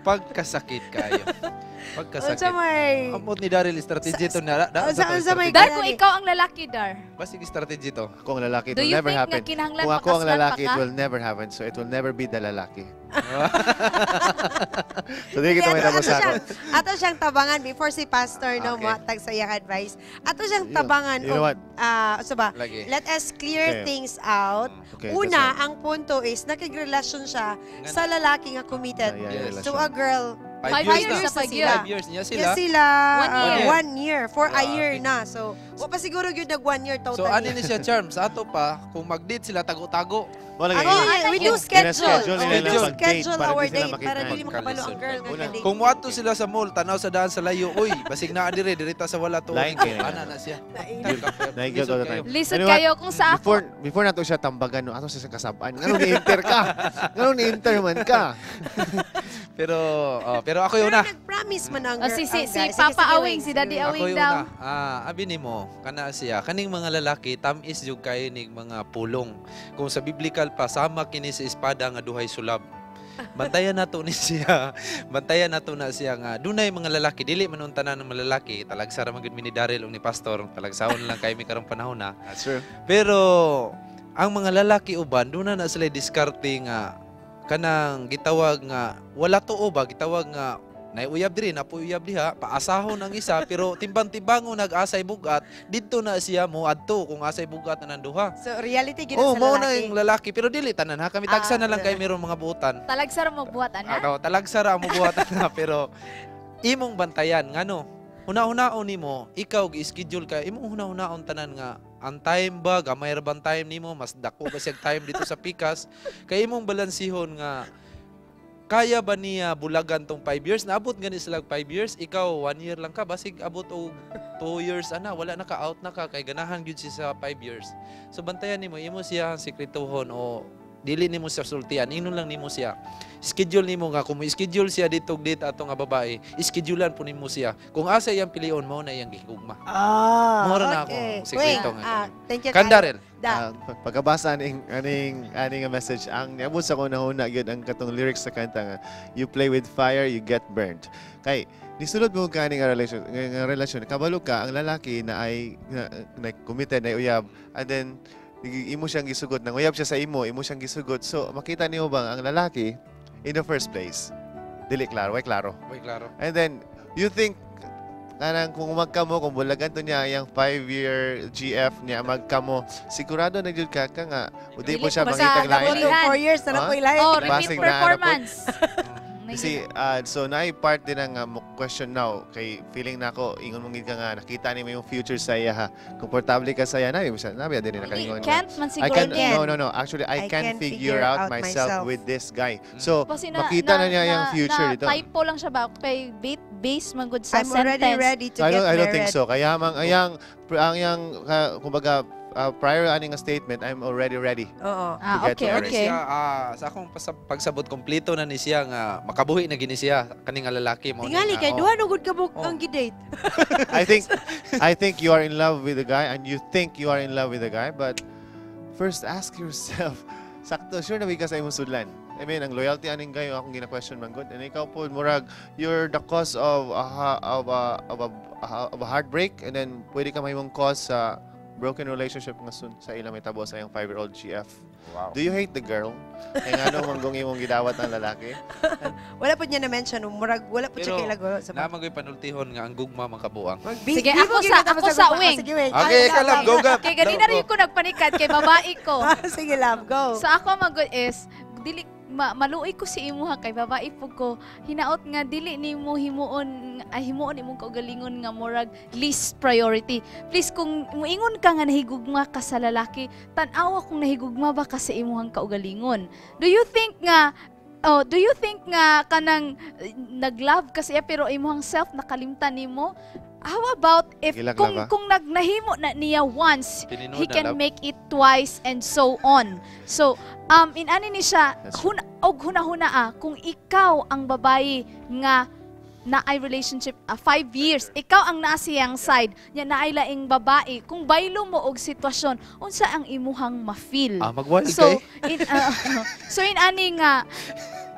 Pagkasakit kayo. Pagkasakit. Unsa may Amot ni Daryl strategy to na. Unsa may Dar, kung ikaw ang lalaki, Dar. Basig strategy to. Ako ang lalaki, it Do will you never think nga happen. kinahanglan Kung ako ang makaslan pa lalaki, it ka? will never happen. So it will never be the lalaki. So di kita Hindi, may tapos ato ako. Ato siyang tabangan before si Pastor no Okay. mo tag sa iyang advice. Ato siyang You- tabangan you know og, what? so ba? Lagi. Let us clear Okay. things out. Okay, Una, that's ang punto is nakigrelasyon siya sa lalaki nga committed Yeah, yeah, to relasyon. a girl. 5 Five years years na. na pag yun. 5 years niya sila. Niya sila One year. 1 year. For a Grabe. year na. So, Wa pa siguro gyud nag one year totally. So ani ni siya, Charm, sa ato pa kung mag-date sila tago-tago. Wala Ako, we do schedule. Gina-schedule Oh, we nila do ang pag-date schedule para our di sila date para makita. dili makabalo ang girl nga ka-date. Kung muadto sila sa mall, tanaw sa daan sa layo, uy, basig naa dire, dirita sa wala to. Lain kayo. Ana na siya. Naigil all the time. Lisod Anyway, kayo kung sa ako. Before nato siya tambagan, no, ato siya sa kasabaan. Ngano ni-enter ka? Ngano ni-enter man ka? Pero oh, pero ako yung una. Nag-promise man ang Oh, girl. si ang si guy. Sige, Papa sige, Awing, Wing, si Daddy sige, Wing. Ako Awing yung daw. una. Ah, abi nimo, kana siya kaning mga lalaki tam-is jud kayo nig mga pulong. Kung sa biblical pa sama kini sa espada nga duhay sulab. Bantayan nato ni siya. Bantayan nato na siya nga dunay mga lalaki, dili man unta tanan ng mga lalaki, talagsa ra man gud mi ni Daryl ug ni Pastor, talagsahon lang kay mi karong panahon na. That's true. Pero ang mga lalaki uban duna na sila diskarte nga kanang gitawag nga wala tuo ba, gitawag nga naiuyab diri, napuy uyab diha, paasahon ang isa pero timbang-timbango nag-asay bugat didto na siya mo adto kung asay bugat na nang duha. So reality gyud Oh, sa mao na lalaki. yung lalaki pero dili tanan ha, kami tagsa Ah, na lang kay meron mga buutan. Talagsa ra mo buhat ana. Ano, talagsa ra mo buhatan na pero imong bantayan ngano. Huna-hunaon nimo, ikaw gi-schedule ka, imong huna-hunaon tanan nga ang time ba, gamay ra bang time nimo, mas dako ba siyag time dito sa pikas, kay imong balansihon nga kaya ba niya bulagan tong 5 years? Naabot gani sila 5 years, ikaw 1 year lang ka, basig abot og 2 years ana, wala na ka, out na ka kay ganahan gyud siya sa 5 years. So bantayan nimo, imo siya ang sekretuhon o dili nimo siya sultian, ingnon lang nimo siya. Schedule nimo nga kung mo-schedule siya dito og date ato nga babae, schedulean po nimo siya. Kung asa iyang pilion mao na iyang gihugma. Ah, Mao ra na okay. akong sekreto Wing, nga. thank you. Kandarel. Da. Pagkabasa aning nga message, ang niabot sa akong nahuna gyud ang katong lyrics sa kanta nga "You play with fire, you get burned." Kay nisulod mo ka ani nga relation nga relasyon, kabalo ka ang lalaki na ay na committed na uyab, and then imo siyang gisugot, nang uyab siya sa imo, imo siyang gisugot. So makita nimo bang ang lalaki in the first place dili klaro, way klaro. Way klaro. And then you think kanang kung magkamo, kung bulagan to niya yung 5-year GF niya, magkamo, sigurado na jud ka nga udi po Dili siya po mangitag sa lain. nabulihan. 4 years na lang Ha? po ilahin. Oh, repeat Basig na, ano po. performance. Kasi, so naay part din ang question now kay feeling nako ingon mo gid ka nga nakita nimo yung future sa iya ha. Komportable ka sa iya na, mo siya nabi din nakaingon nga, Can't man I siguro. can, no, actually I can figure out myself myself. With this guy. So Kasi makita na niya yung future dito. Typo lang siya ba? Kay base man gud sa I'm already sentence. ready to I get don't I don't think married. so. Kaya mang ayang ang yang kumbaga prior ani nga statement, "I'm already ready Oo. Ah, to get okay, married." okay. Siya, sa akong pagsabot kompleto na ni siya nga makabuhi na gini siya kani nga lalaki mo. Tingali kay duha no gud ka book ang gi-date. I think you are in love with the guy and you think you are in love with the guy, but first ask yourself, sakto, sure na ka sa imong sudlan? I mean, ang loyalty aning guy akong gina-question man gud. And ikaw po, murag, you're the cause of a heartbreak, and then pwede ka mahimong cause sa broken relationship nga soon sa ilang may tabo sa iyang 5-year-old GF. Wow. Do you hate the girl? Kaya nga man kung imong gidawat ang lalaki? Wala po niya na-mention, murag wala po siya Pero, kailago sa Naa man panultihon nga ang gugma makabuang. Sige, ako sa wing. Sige, wing. Okay, ikaw lang, go gab. Kay ganina rin ko nagpanikat kay babae ko. Sige, love, go. Sa ako man gud is dili maluoy ko si imuha kay babae pud ko, hinaot nga dili nimo himuon ay himuon imong kaugalingon nga murag least priority. Please, kung muingon ka nga nahigugma ka sa lalaki, tan-awa kung nahigugma ba ka sa imuhang kaugalingon. Do you think nga kanang nag-love ka siya pero imuhang self nakalimtan nimo? How about if Gilak kung love, ah? kung nagnahimo na niya once, Tininoo he na can love. make it twice and so on. So, inani ni siya, That's og huna-huna kung ikaw ang babae nga naay relationship 5 years, ikaw ang naa siyang side, nya naay laing babae, kung baylo mo og sitwasyon, unsa ang imuhang ma-feel? Ah, mag-wild So, kay. So in ani nga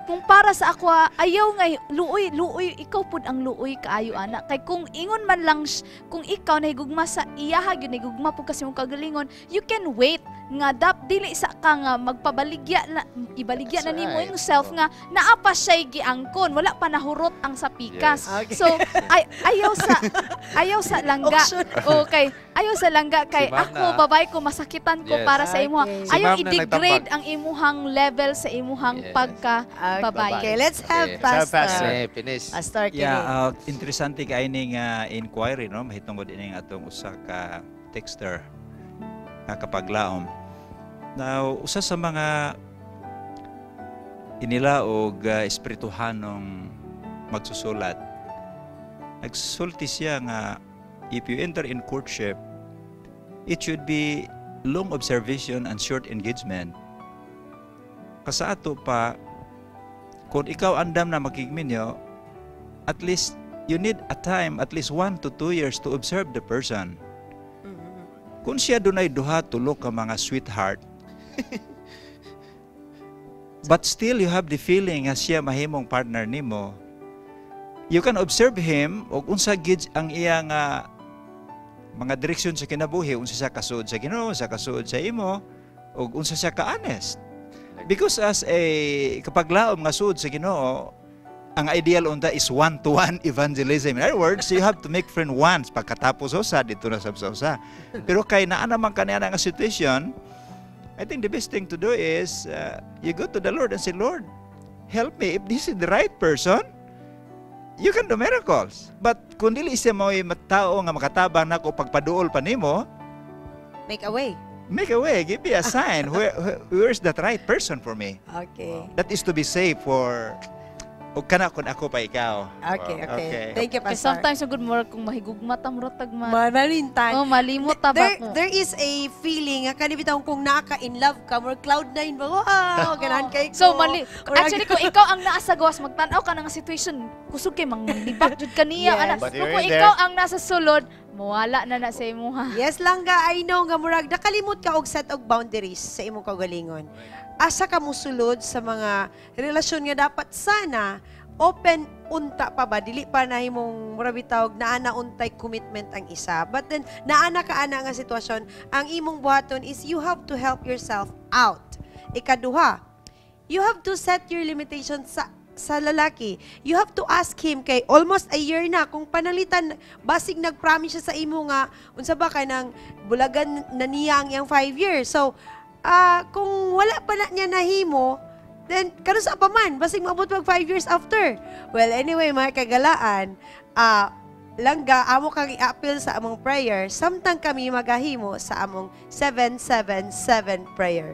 kung para sa ako ayaw nga luoy luoy, ikaw pud ang luoy kaayo ana kay kung ingon man lang kung ikaw nahigugma sa iyaha gyud, nahigugma pud kasi mong kagalingon, you can wait nga dap dili sa ka nga magpabaligya na ibaligya That's na nimo right. imong self nga naa pa siya'y giangkon, wala pa nahurot ang sa pikas. Yes. Okay. So ay, ayaw sa langga. Auction. Okay. Ayo sa langga kay Si ma'am ako na. babae ko masakitan ko para sa imuha. Si Ayo ma'am na i-degrade nagtambag. ang imuhang level sa imuhang pagka babae. Okay, let's have Pastor. Okay, finish. Pastor kini. Yeah, interesante kay ning inquiry, no, mahitungod ining atong usa ka texter nga kapaglaom. Now, usa sa mga inila og espirituhanong magsusulat, nagsulti siya nga if you enter in courtship, it should be long observation and short engagement. Kasa ato pa, kung ikaw andam na makigminyo, at least you need a time, at least 1 to 2 years to observe the person. Kung siya dunay duha tulo ka mga sweetheart, but still you have the feeling nga siya mahimong partner nimo, you can observe him og unsa gid ang iya nga mga direksyon sa kinabuhi, unsa siya kasuod sa Ginoo, unsa kasuod sa imo, ug unsa siya ka-honest. Because as a kapaglaom nga suod sa Ginoo, ang ideal unta is one-to-one evangelism. In other words, you have to make friend once. Pagkatapos usa, dito na sab sa usa. Pero kay naa naman kaniya nga situation, I think the best thing to do is you go to the Lord and say, "Lord, help me. If this is the right person, you can do miracles." But kung dili siya mo'y tao nga makatabang nako pagpaduol pa nimo, Make a way. Make a way, give me a sign. Where's that right person for me? That is to be safe for o kana kung ako pa ikaw. Okay. Thank you, Kay Pastor. sometimes good mo kung mahigugma ta murag tagman. Malintan. Oh, malimot ta ba ko. There is a feeling nga kani bitaw kung naka in love ka, more cloud nine ba? Wow, ganahan kay ko. So mali actually kung ikaw ang naa sa gawas magtan-aw ka na nga situation, kusog kay manglibak jud kaniya ana. But Pero you're kung in ikaw there. ang nasa sulod, mawala na na sa imuha. Yes lang ga, I know nga murag nakalimot ka og set og boundaries sa imong kaugalingon. Asa ka musulod sa mga relasyon nga dapat sana open unta pa ba, dili pa na himong murag bitaw naa na untay commitment ang isa, but then naa na ka ana nga sitwasyon, ang imong buhaton is you have to help yourself out. Ikaduha, you have to set your limitations sa lalaki. You have to ask him kay almost a year na kung panalitan basig nagpromise siya sa imo nga unsa ba kay nang bulagan na niya ang iyang 5 years. So, kung wala pa na niya nahimo, then kanusa pa man basig maabot pag 5 years after. Well, anyway, mga kagalaan, langga amo kang i-appeal sa among prayer samtang kami magahimo sa among 777 prayer.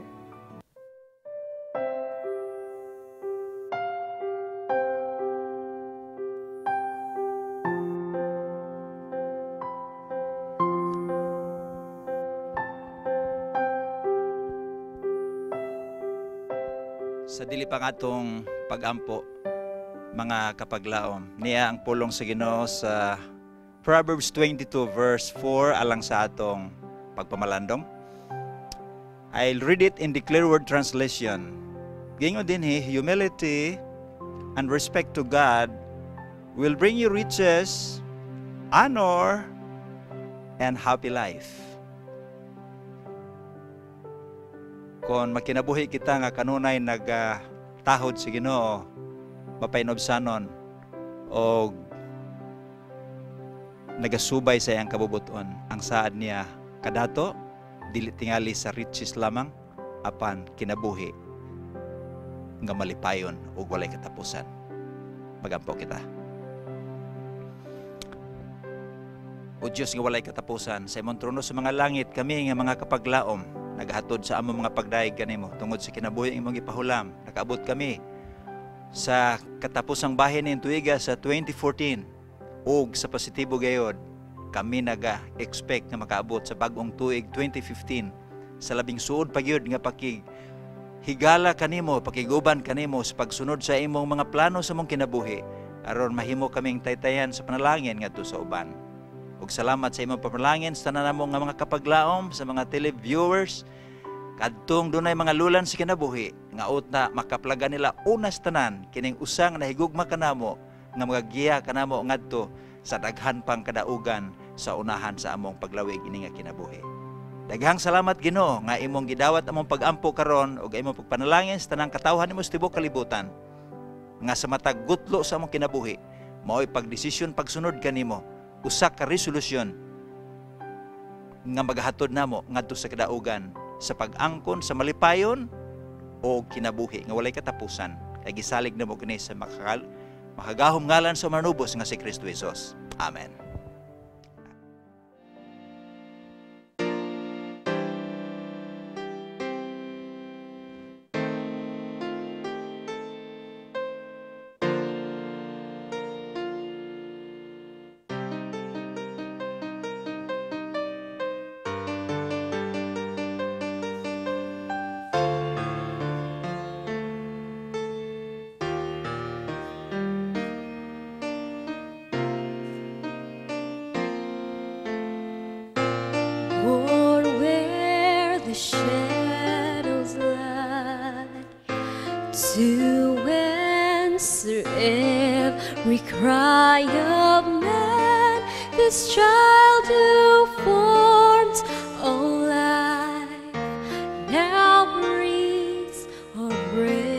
Sa dili pa nga atong pagampo, mga kapaglaom, niya ang pulong sa Ginoo sa Proverbs 22 verse 4 alang sa atong pagpamalandong. I'll read it in the Clear Word Translation. Gingon dinhi, "Humility and respect to God will bring you riches, honor, and happy life." Kon makinabuhi kita nga kanunay nagatahod sa Ginoo, mapahinobsanon og nagasubay sa iyang kabubuton, ang saad niya kadato dili tingali sa riches lamang apan kinabuhi nga malipayon ug walay katapusan. Magampo kita. O Diyos nga walay katapusan, sa imong trono sa mga langit, kami nga mga kapaglaom naghatod sa among mga pagdayeg kanimo tungod sa kinabuhi imong gipahulam. Nakaabot kami sa katapusang bahin ning tuiga sa 2014 ug sa positibo gayod kami naga-expect nga makaabot sa bag-ong tuig 2015 sa labing suod pa gyud nga pakig higala kanimo, pakiguban kanimo sa pagsunod sa imong mga plano sa among kinabuhi aron mahimo kaming taytayan sa panalangin ngadto sa uban. Ug salamat sa imong pamalangin sa tanan namo nga mga kapaglaom, sa mga televiewers kadtong dunay mga lulan sa kinabuhi nga utna makaplaga nila unas tanan kining usang nahigugma kanamo nga magagiya kanamo ngadto sa daghan pang kadaugan sa unahan sa among paglawig ini nga kinabuhi. Daghang salamat, Ginoo, nga imong gidawat among pagampo karon ug imong pagpanalangin sa tanang katawhan nimo sa tibuok kalibutan nga sa matag gutlo sa among kinabuhi mao'y pagdesisyon pagsunod kanimo, usa ka resolusyon. nga magahatod namo ngadto sa kadaugan sa pag-angkon sa malipayon o kinabuhi nga walay katapusan. Kay gisalig namo kini sa makagahom ngalan sa manubos nga si Kristo Jesus. Amen. Born where the shadows lie, to answer every cry of man, this child who formed all life now breathes our breath.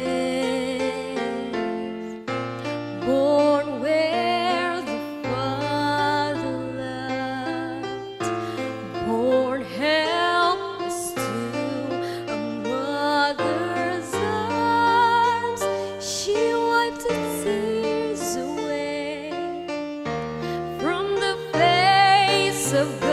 Born where the Father loved, born helpless to a mother's arms, she wiped the tears away from the face of God.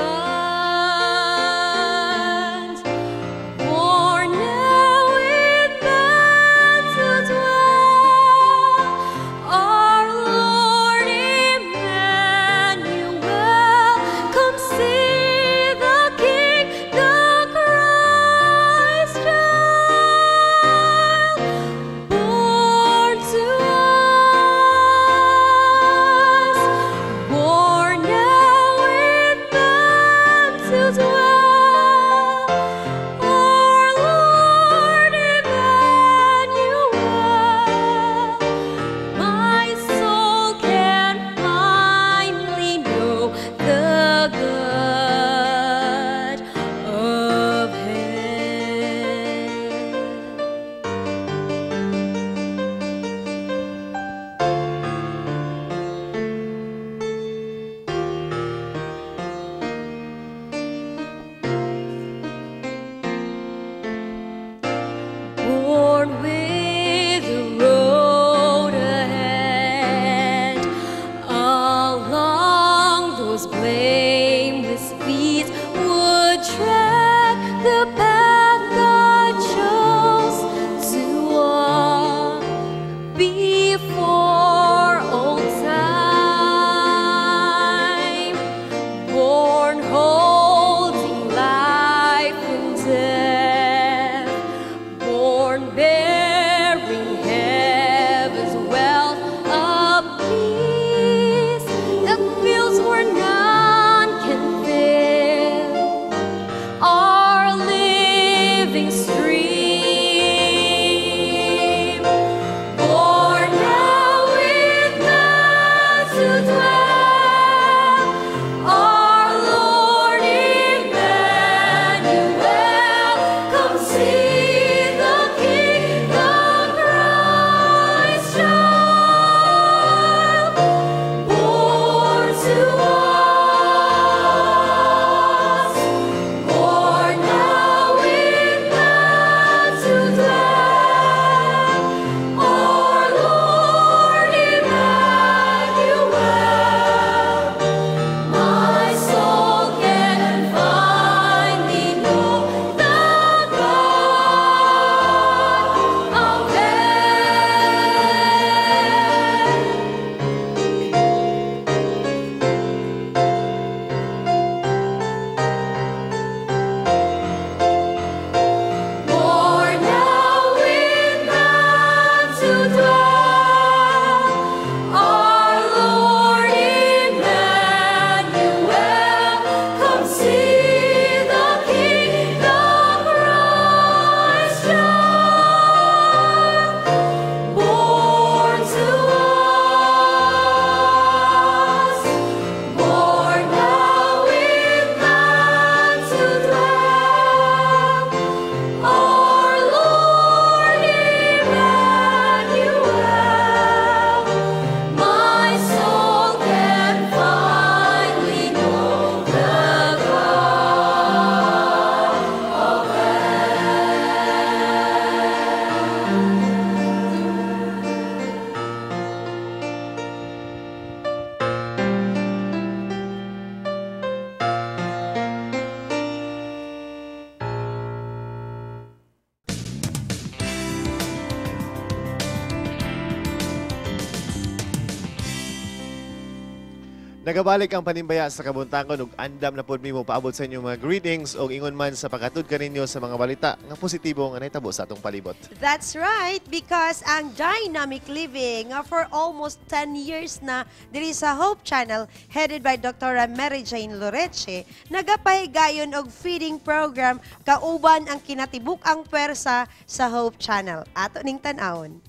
Nagabalik ang panimbaya sa kabuntagon ug andam na pod mi mo paabot sa inyong mga greetings og ingon man sa pagkatud kaninyo sa mga balita nga positibo nga nahitabo sa atong palibot. That's right, because ang Dynamic Living for almost 10 years na diri sa Hope Channel headed by Dr. Mary Jane Loreche, nagapahigayon og feeding program kauban ang kinatibuk-ang pwersa sa Hope Channel. Ato ning tan-awon.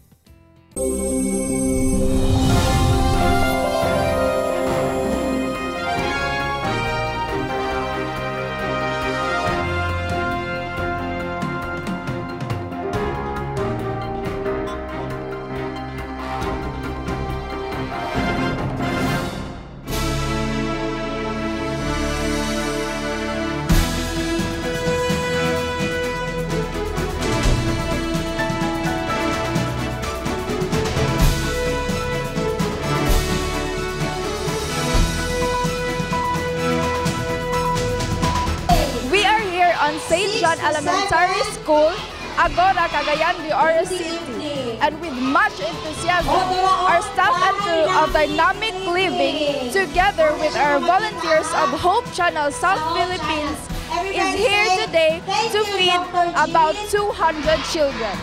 We are here on St. John Elementary School, Agora, Cagayan de Oro City. And with much enthusiasm, our staff and crew of Dynamic Living, together with our volunteers of Hope Channel South Philippines, is here today to feed about 200 children.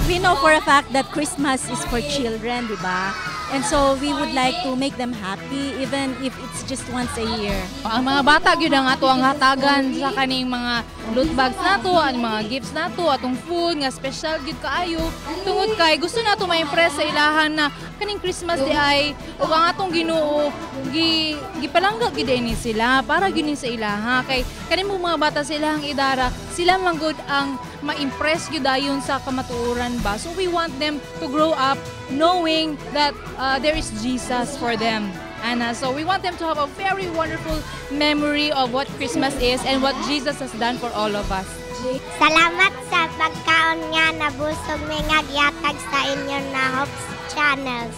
We know for a fact that Christmas is for children, di ba? And so we would like to make them happy even if it's just once a year. Ang mga bata gyud ang ato ang hatagan sa kaning mga loot bags nato, ang mga gifts nato, atong food nga special gyud kaayo tungod kay gusto nato ma-impress sa ilahan na kaning Christmas di ay ug ang atong Ginoo gi gipalangga gyud ni sila para gyud ni sa ilaha kay kaning mga bata sa ilahang idara sila man gud ang ma-impress gyud dayon sa kamatuoran ba. So we want them to grow up knowing that there is Jesus for them. Anna, so we want them to have a very wonderful memory of what Christmas is and what Jesus has done for all of us. Salamat sa pagkaon nga nabusog mi nga gihatag sa inyo na Hope Channels.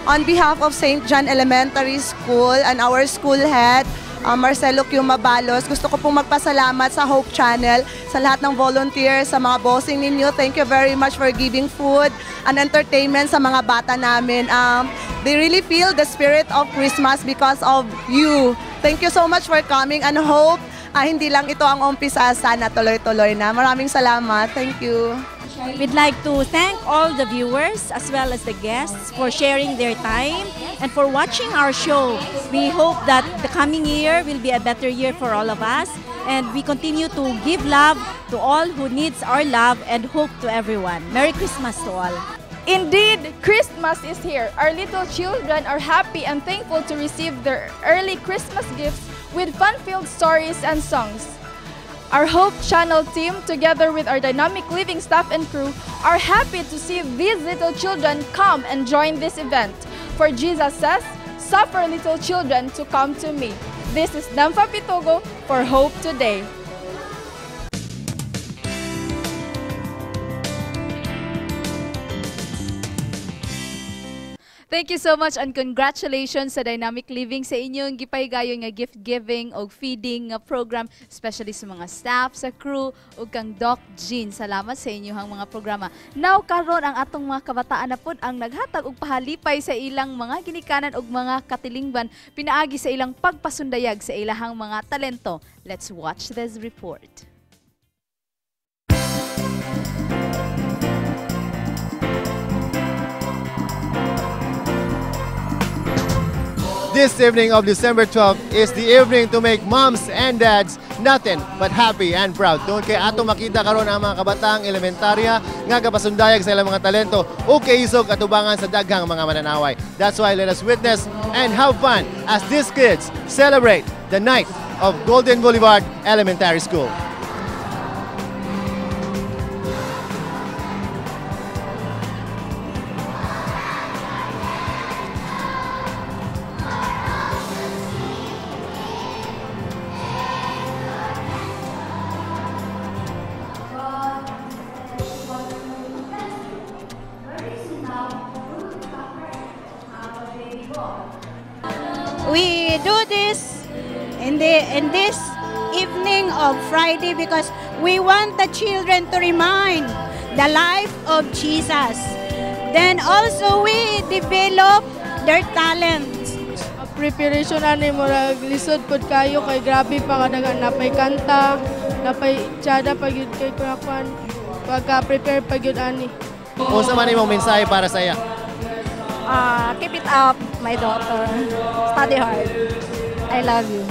On behalf of St. John Elementary School and our school head, Marcelo Q. Mabalos, gusto ko pong magpasalamat sa Hope Channel, sa lahat ng volunteers, sa mga bossing ninyo. Thank you very much for giving food and entertainment sa mga bata namin. They really feel the spirit of Christmas because of you. Thank you so much for coming and hope hindi lang ito ang umpisa, sana tuloy-tuloy na. Maraming salamat. Thank you. We'd like to thank all the viewers as well as the guests for sharing their time and for watching our show. We hope that the coming year will be a better year for all of us, and we continue to give love to all who needs our love and hope to everyone. Merry Christmas to all. Indeed, Christmas is here. Our little children are happy and thankful to receive their early Christmas gifts with fun-filled stories and songs. Our Hope Channel team, together with our Dynamic Living staff and crew, are happy to see these little children come and join this event. For Jesus says, "Suffer little children to come to me." This is Namfa Pitogo for Hope Today. Thank you so much and congratulations sa Dynamic Living sa inyong gipahigayon nga gift giving o feeding nga program, especially sa mga staff, sa crew ug kang Doc Jean. Salamat sa inyong mga programa. Now karon ang atong mga kabataan na pod ang naghatag og pahalipay sa ilang mga ginikanan ug mga katilingban pinaagi sa ilang pagpasundayag sa ilahang mga talento. Let's watch this report. This evening of December 12 is the evening to make moms and dads nothing but happy and proud. Doon kay ato makita karon ang mga kabataang elementarya nga gapasundayag sa ilang mga talento o kaisog atubangan sa daghang mga mananaway. That's why let us witness and have fun as these kids celebrate the night of Golden Boulevard Elementary School. We do this in this evening of Friday because We want the children to remind the life of Jesus. Then also we develop their talents. Preparation ani, murag lisod pud kayo kay grabe pa kadaghan, napay kanta, napay tsada pa gyud kay kuan, pagka prepare pa gyud ani. Unsa man imong mensahe para sa iya? Keep it up, my daughter. Study hard. I love you.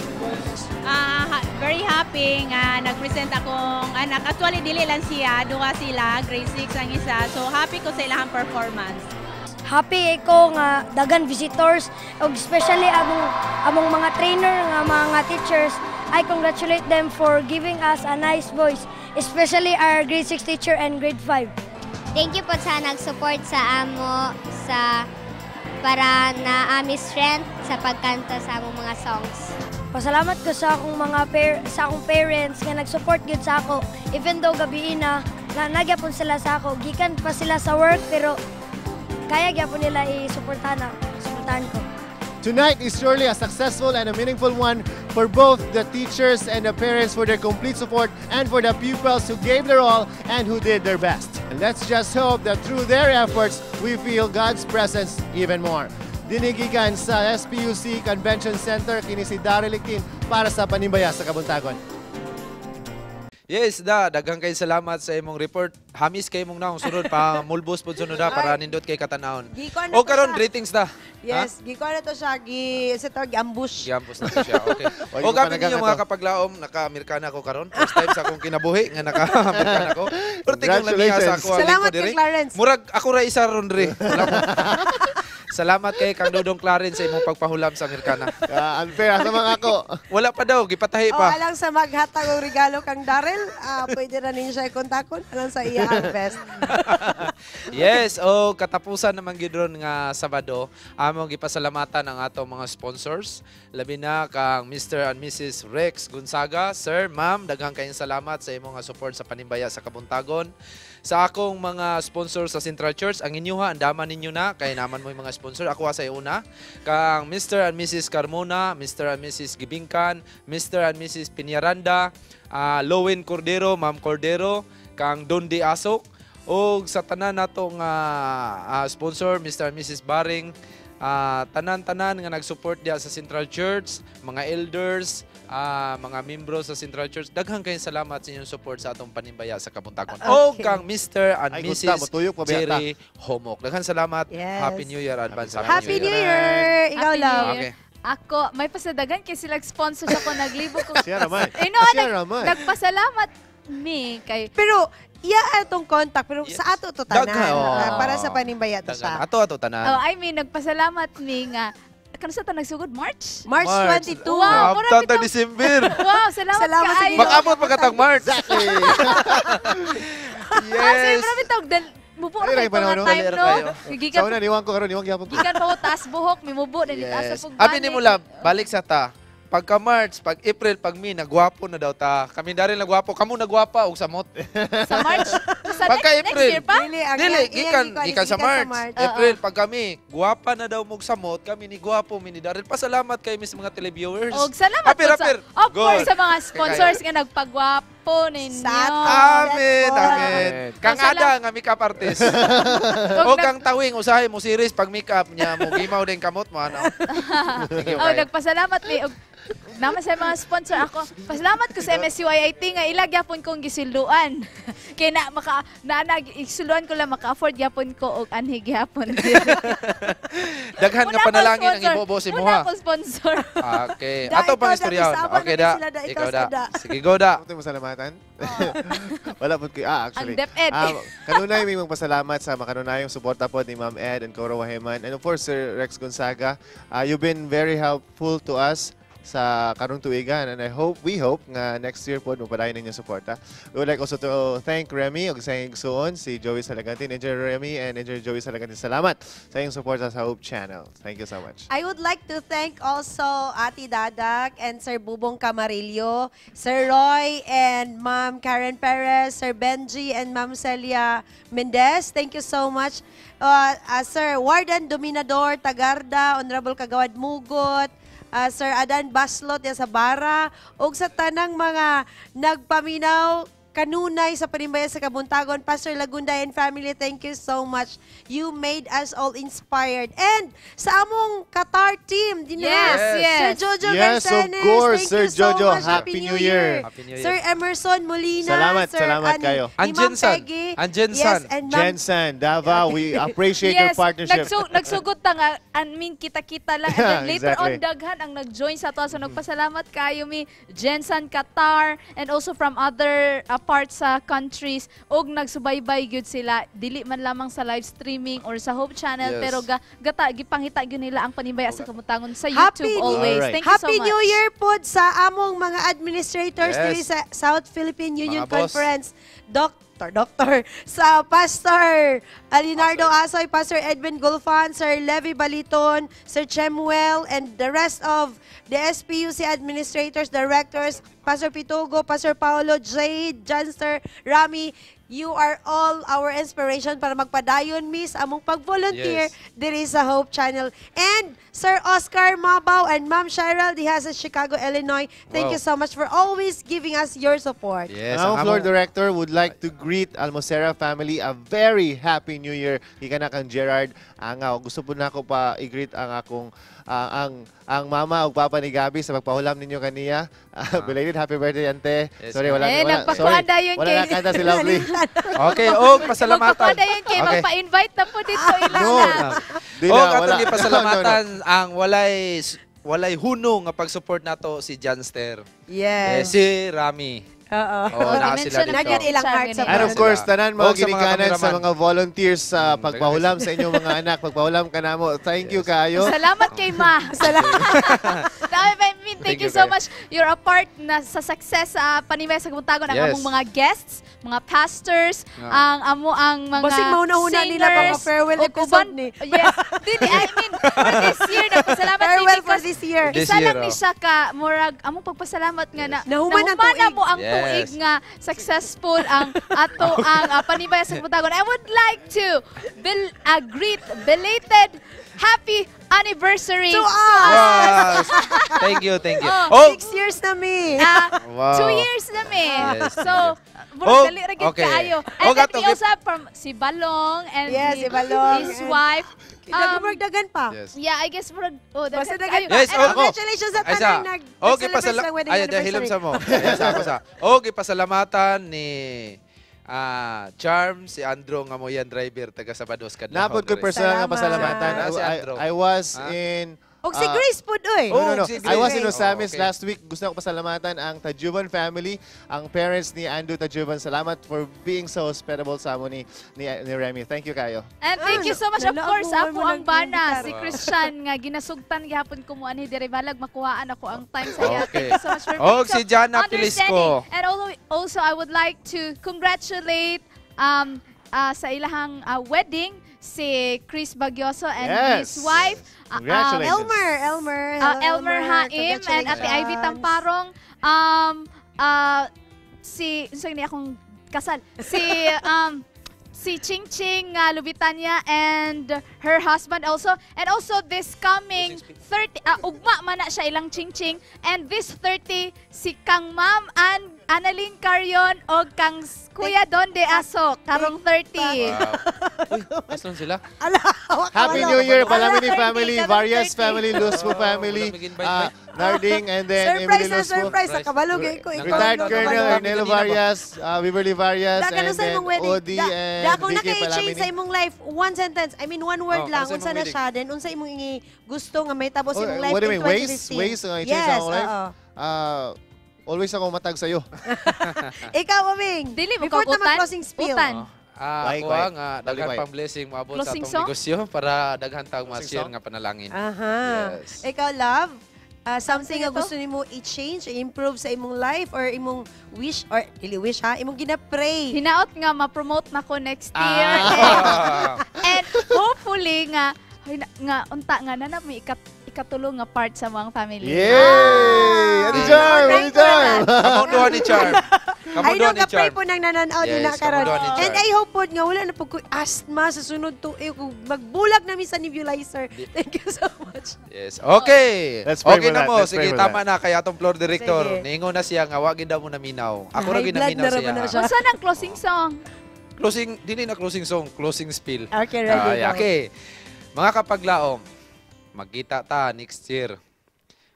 Very happy nga nag-present akong anak. Actually, dili lang siya, duha sila, grade 6 ang isa. So happy ko sa ilahang performance. Happy ko nga dagan visitors ug especially among mga trainer nga mga teachers. I congratulate them for giving us a nice voice, especially our grade 6 teacher and grade 5. Thank you po sa nag-support sa amo sa para na ami strength sa pagkanta sa among mga songs. Pasalamat ko sa akong parents nga nag-support gyud sa ako even though gabi na na nagyapon sila sa ako, gikan pa sila sa work, pero kaya gyapon nila i-suportahan ako, suportahan ko. Tonight is surely a successful and a meaningful one for both the teachers and the parents for their complete support and for the pupils who gave their all and who did their best. And let's just hope that through their efforts, we feel God's presence even more. Dinhi gikan sa SPUC Convention Center, kini si Daryl Lictin para sa Panimbaya sa Kabuntagon. Yes, da, daghang kay salamat sa imong report. Hamis kay imong naong sunod pa mulbos pud sunod da para nindot kay katanawon. Gikuan na O to karon siya. Greetings da. Yes, gikuan na to siya, gi sa tawag, gi-ambush. Giambus na to siya. Okay. Oy, O kami panagang ninyo mga ato. Kapaglaom, naka-Amerikana ko karon. First time sa akong kinabuhi nga naka-Amerikana ko. Pero tingnan lang niya sa ako ang Salamat lingkod kay diri. Clarence. Murag ako ra isa ron diri. Wala ko. Salamat kay Kang Dodong Clarence sa imong pagpahulam sa Amerikana. Unfair sa mga ako. Wala pa daw, gipatahi O, pa. alang sa maghatag og regalo kang Daryl, pwede na ninyo siya kontakon alang sa iya ang best. Yes, o katapusan naman gyud ron nga Sabado, among gipasalamatan ang atong mga sponsors. Labi na kang Mr. and Mrs. Rex Gonzaga. Sir, ma'am, daghang kayong salamat sa imong nga support sa Panimbaya sa Kabuntagon. Sa akong mga sponsor sa Central Church, ang inyuha, ang dama ninyo na, kay naman mo yung mga sponsor. Ako sa una, kang Mr. and Mrs. Carmona, Mr. and Mrs. Gibingkan, Mr. and Mrs. Piñaranda, Lowen Cordero, Ma'am Cordero, kang Don D. Asok, og sa tanan nato nga sponsor, Mr. and Mrs. Baring, tanan-tanan nga nag-support diya sa Central Church, mga elders, mga membro sa Central Church, daghang kayong salamat sa inyong support sa atong Panimbaya sa Kabuntagon. Okay. Og kang Mr. and Ay, gusta, Mrs. motuyok pa ba yata? Jerry Homok. Daghang salamat. Yes. Happy New Year advance. Happy New Year! Ikaw Happy lang. New Year. Okay. Ako, may pasadagan kay sila sponsor ako, naglibo ko. Siya ramay. Eh, no, Siya ramay. Nagpasalamat mi kay Pero iya atong contact pero sa ato to tanan. Daghan, oo. Para sa Panimbaya to siya. Ato ato tanan. Oh, I mean, nagpasalamat mi nga kano sa ta nagsugod, March? March March. 22. Wow, mura After bitaw. December. Wow, salamat, Salamat sa kaayo. Ginoo. Makaabot pa katang March. Exactly. Ah, Yes. siyempre bitaw dal mubo Ay, ra ray kay panahon, nga no? time Dali ra no. kayo. Gikan Sa una, niwang ko karon, niwang gyapon ko. gikan pa ko taas buhok, mimubo na ni taas Yes. sa Abi ni mo lab, balik sa ta. Pagka March, pag April, pag May, nagwapo na daw ta. Kami dari nagwapo, kamo nagwapa og samot. Sa March, sa Pagka next April. year pa? Dili, ang Dili, iyang- gikan iyang gikan sa March. April, pag kami, gwapa na daw mog samot, kami ni gwapo mi ni Daryl. Pasalamat kay mis mga televiewers. Og salamat Apir, po sa, apir. of course, Good. sa mga sponsors nga nagpagwapo ninyo. Amen, amen. Kang Pasalamat. ada nga makeup artist. O kang tawing usahay mo series pag makeup niya mo gimaw din kamot mo ano. Thank you Oh, kayo. nagpasalamat mi og naman sa mga sponsor ako. Pasalamat ko sa MSUIIT nga ila gyapon kong gisilduan. Kay na maka na, na isuluan ko lang maka-afford gyapon ko og anhi gyapon. Daghan nga Muna akong panalangin ang sponsor. ibobo si Muna Muha. akong sponsor. Okay. Da, Ato pang ikaw da, istoryaon. bisawan Okay na da. sila da, ikaw Ikaw sa da. da. Sige go da. Ito mo salamatan? Wala po kayo. Actually. Ang DepEd. Kanunay may magpasalamat sa makanunayong suporta po ni Ma'am Ed and Cora Waheman. And of course, Sir Rex Gonzaga. You've been very helpful to us sa karong tuigan and I hope we hope nga next year po mapadayon ninyong suporta. We would like also to thank Remy ug sa iyong igsuon si Joey Salagantin, Engineer Remy and Engineer Joey Salagantin. Salamat sa iyong suporta sa Hope Channel. Thank you so much. I would like to thank also Ate Dadak and Sir Bubong Camarillo, Sir Roy and Ma'am Karen Perez, Sir Benji and Ma'am Celia Mendez. Thank you so much. Sir Warden Dominador Tagarda, Honorable Kagawad Mugot, Sir Adan Baslot ya sa Bara, ug sa tanang mga nagpaminaw. kanunay sa Panimbaya sa Kabuntagon, Pastor Lagunday and family, thank you so much. You made us all inspired. And sa among Qatar team, din Yes, yes. Sir Jojo Yes, of Garcenes, course, thank Sir you so Jojo. much. Happy New Year. Happy New Year. Sir Emerson Molina, Salamat, Sir salamat Ani- kayo. ni Ma'am Peggy. Yes, and Ma'am Jensen, Davao, we appreciate your partnership. Nagsugod ta nga anmin kita-kita lang and then Yeah, later on exactly. daghan ang nag-join sa ato. So nagpasalamat kayo mi Jensen Qatar and also from other parts sa countries og nagsubaybay gyud sila dili man lamang sa live streaming or sa Hope Channel pero gata gipangita gyud nila ang Panimbaya sa Kabuntagon sa YouTube Happy always. Alright. Thank you so Happy much. New Year po sa among mga administrators Yes. diri sa South Philippine Union Mga boss. Conference. Doctor, sa Pastor Alinardo Asoy, Pastor Edwin Gulfan, Sir Levy Baliton, Sir Chemuel, and the rest of the SPUC administrators, directors, Pastor Pitugo, Pastor Paolo, Jade, Janster, Rami, you are all our inspiration para magpadayon mi sa among pag-volunteer diri sa Hope Channel. And Sir Oscar Mabao and Ma'am Cheryl diha sa Chicago, Illinois. Thank you so much for always giving us your support. Yes, Ang ang floor among- director would like to greet Almocera family a very happy new year. Gikan na kang Gerard Angaw. Gusto po na ako pa i-greet ang akong ang mama ug papa ni Gabi sa pagpahulam ninyo kaniya. Belated happy birthday, ante. Yes, Sorry, wala Eh, wala. nagpakuan Sorry. dayon Wala kay- na kanta si Lovely. Okay, og pasalamatan. Magpakuan dayon kay magpa-invite na po dito ilang No. na. Di Og na, atong wala. gipasalamatan ang walay hunong nga pag-support nato si Janster. Yes. Eh, si Rami. Oo. Oh, naa sila dito. Nagyan ilang heart sa And of course, tanan mga Og sa mga ginikanan sa kameraman. mga volunteers sa pagpahulam sa inyong mga anak, pagpahulam ka namo. Thank you kayo. Salamat kay Ma. Salamat. I mean, thank Thank you you so kayo. much. You're a part na sa success sa Panimbaya sa Kabuntagon ang among mga guests, mga pastors, ang amo ang mga Basig mauna-una nila pa singers, farewell ug episode uban- ni. Yes. Dili, I mean, for this year, nagpasalamat mi Farewell for because this year. This Isa year, lang ni oh. siya ka, murag, among pagpasalamat nga na, Nahuman ang na tuig. mo ang tuig nga successful ang ato ang Panimbaya sa Kabuntagon. I would like to greet belated happy anniversary To us! Yes. Thank you, thank you. Oh, Oh, 6 years na mi. Wow. 2 years na mi. Yes, So, Oh, murag dali ra gyud okay. kaayo. And Oh, then gato, we also have from si Balong and Yes, si Balong. his wife. Daghan pa. Yes. Yeah, I guess murag oh, Basta daghan daghan kaayo. Yes, And oh, Congratulations sa Ay, tanan nag Okay, nag-celebrate pasala sa wedding Ay, dahil anniversary. sa mo. Ay, sa ako sa. Okay, pasalamatan ni Charm, si Andro nga mo yan driver taga Sabados Kadlahon. Napod ko personal nga Salamat. pasalamatan. Ah, si Andro. I was Ah. in Og si Grace pod oy. No, no, no. Oh, si I was in Grace. Osamis Oh, okay. last week. Gusto ko pasalamatan ang Tajuban family, ang parents ni Andrew Tajuban. Salamat for being so hospitable sa amo ni Remy. Thank you kayo. And thank you so much. Of Nalaag course, mo, ako mo ang bana, nag-invitar. si Christian, nga ginasugtan gihapon ko mo anhi diri balag makuhaan ako ang time sa iya. Okay. Thank you so much for being Og so si Jana understanding. Pilisco. And also, I would like to congratulate sa ilahang wedding si Chris Bagyoso and Yes. his wife. Congratulations. Elmer, Elmer. Hello, Elmer Haim and Ate Ivy Congratulations. Tamparong. Si unsa ni akong kasal. Si si Ching Ching Lubitanya and her husband also. And also this coming 30 ugma man na siya ilang Ching Ching and this 30 si Kang Ma'am Annalyn Carion og kang Kuya Don De Aso karong 30. Wow. Uy, asan sila? Happy New Year, Palamini family, 30, Varias 30. family, Luspo family, Narding, and then Surprise Emily na Luspo. surprise. Sa kabalo gay ko. Ikaw Retired ang Colonel kabalo. Ernelo Varias, Beverly Varias, Da and kanu sa then imong wedding. Odi Da, and da kung Vicky naka-change sa Palamini. imong life, one sentence, I mean one word Oh, lang, ano sa unsa imong na wedding? siya, then unsa imong gusto nga may tapos Oh, imong life what do you in mean? Ways? 2015. Ways nga i-change Yes, sa akong life? oo. Always ako matag sa'yo. Ikaw, Aming. Dili mo Before kag ta utan? mag-closing spiel. Utan. Ako Quiet, quiet. nga daghan Quiet. pang blessing moabot sa Closing atong song? negosyo para daghan tag Closing ma-share song? nga panalangin. Aha. Yes. Ikaw, love, something nga ito? gusto nimo i-change, i-improve sa imong life or imong wish or dili wish ha, imong gina-pray. Hinaot nga ma-promote na ko next year. And hopefully nga nga unta nga na may ikatulo nga part sa mga family. Yay! Ate Charm! Ate Charm! Among duha ni Charm. Kamo I know doon ni ka pray Charm. po nang nananaw din Yes, na karon. kamo doon ni And Charm. I hope po nga wala na po ko asthma sa sunod tuig kung magbulag na mi sa nebulizer. Thank you so much. Yes. Okay. Let's pray Okay for na that. mo. Let's pray Sige, for tama that. na kay atong floor director. Sige. Niingon na siya nga wa gid daw mo naminaw. Ako ra High gid blood naminaw na ra siya. ba na siya? Unsa nang closing song? Closing dili na closing song, closing spiel. Okay, ready, Ay, go. okay. Mga kapaglaom, magkita ta next year.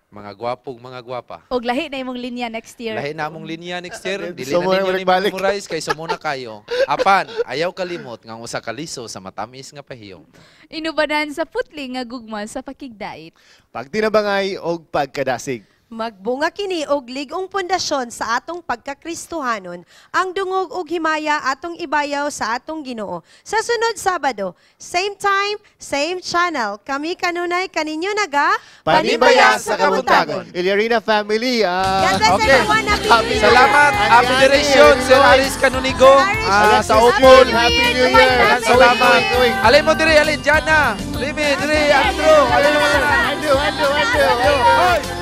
Mga gwapog, mga gwapa. Og lahi na imong linya next year. Lahi na among linya next year. Dili Sumo na na ninyo ni balik-balik. memorize kay sumuna kayo. Apan, ayaw kalimot nga ang usa ka liso sa matamis nga pahiyong. Inubanan sa putli nga gugma sa pakigdait. Pagtinabangay og pagkadasig. Magbunga kini og lig-ong pundasyon sa atong pagkakristohanon, ang dungog og himaya atong ibayaw sa atong Ginoo. Sa sunod Sabado, same time, same channel. Kami kanunay kaninyo naga Panimbaya sa Kabuntagon. Ilyarina family. God bless everyone. Happy New Year. Salamat, Happy Direction, Sir Aris Canonigo, sa Opol. Happy New Year. Maraming salamat. Alin mo dire, alin, Jana. Limi, dire, Andrew. Alin mo dire. Andrew, Andrew, Andrew. Hoy!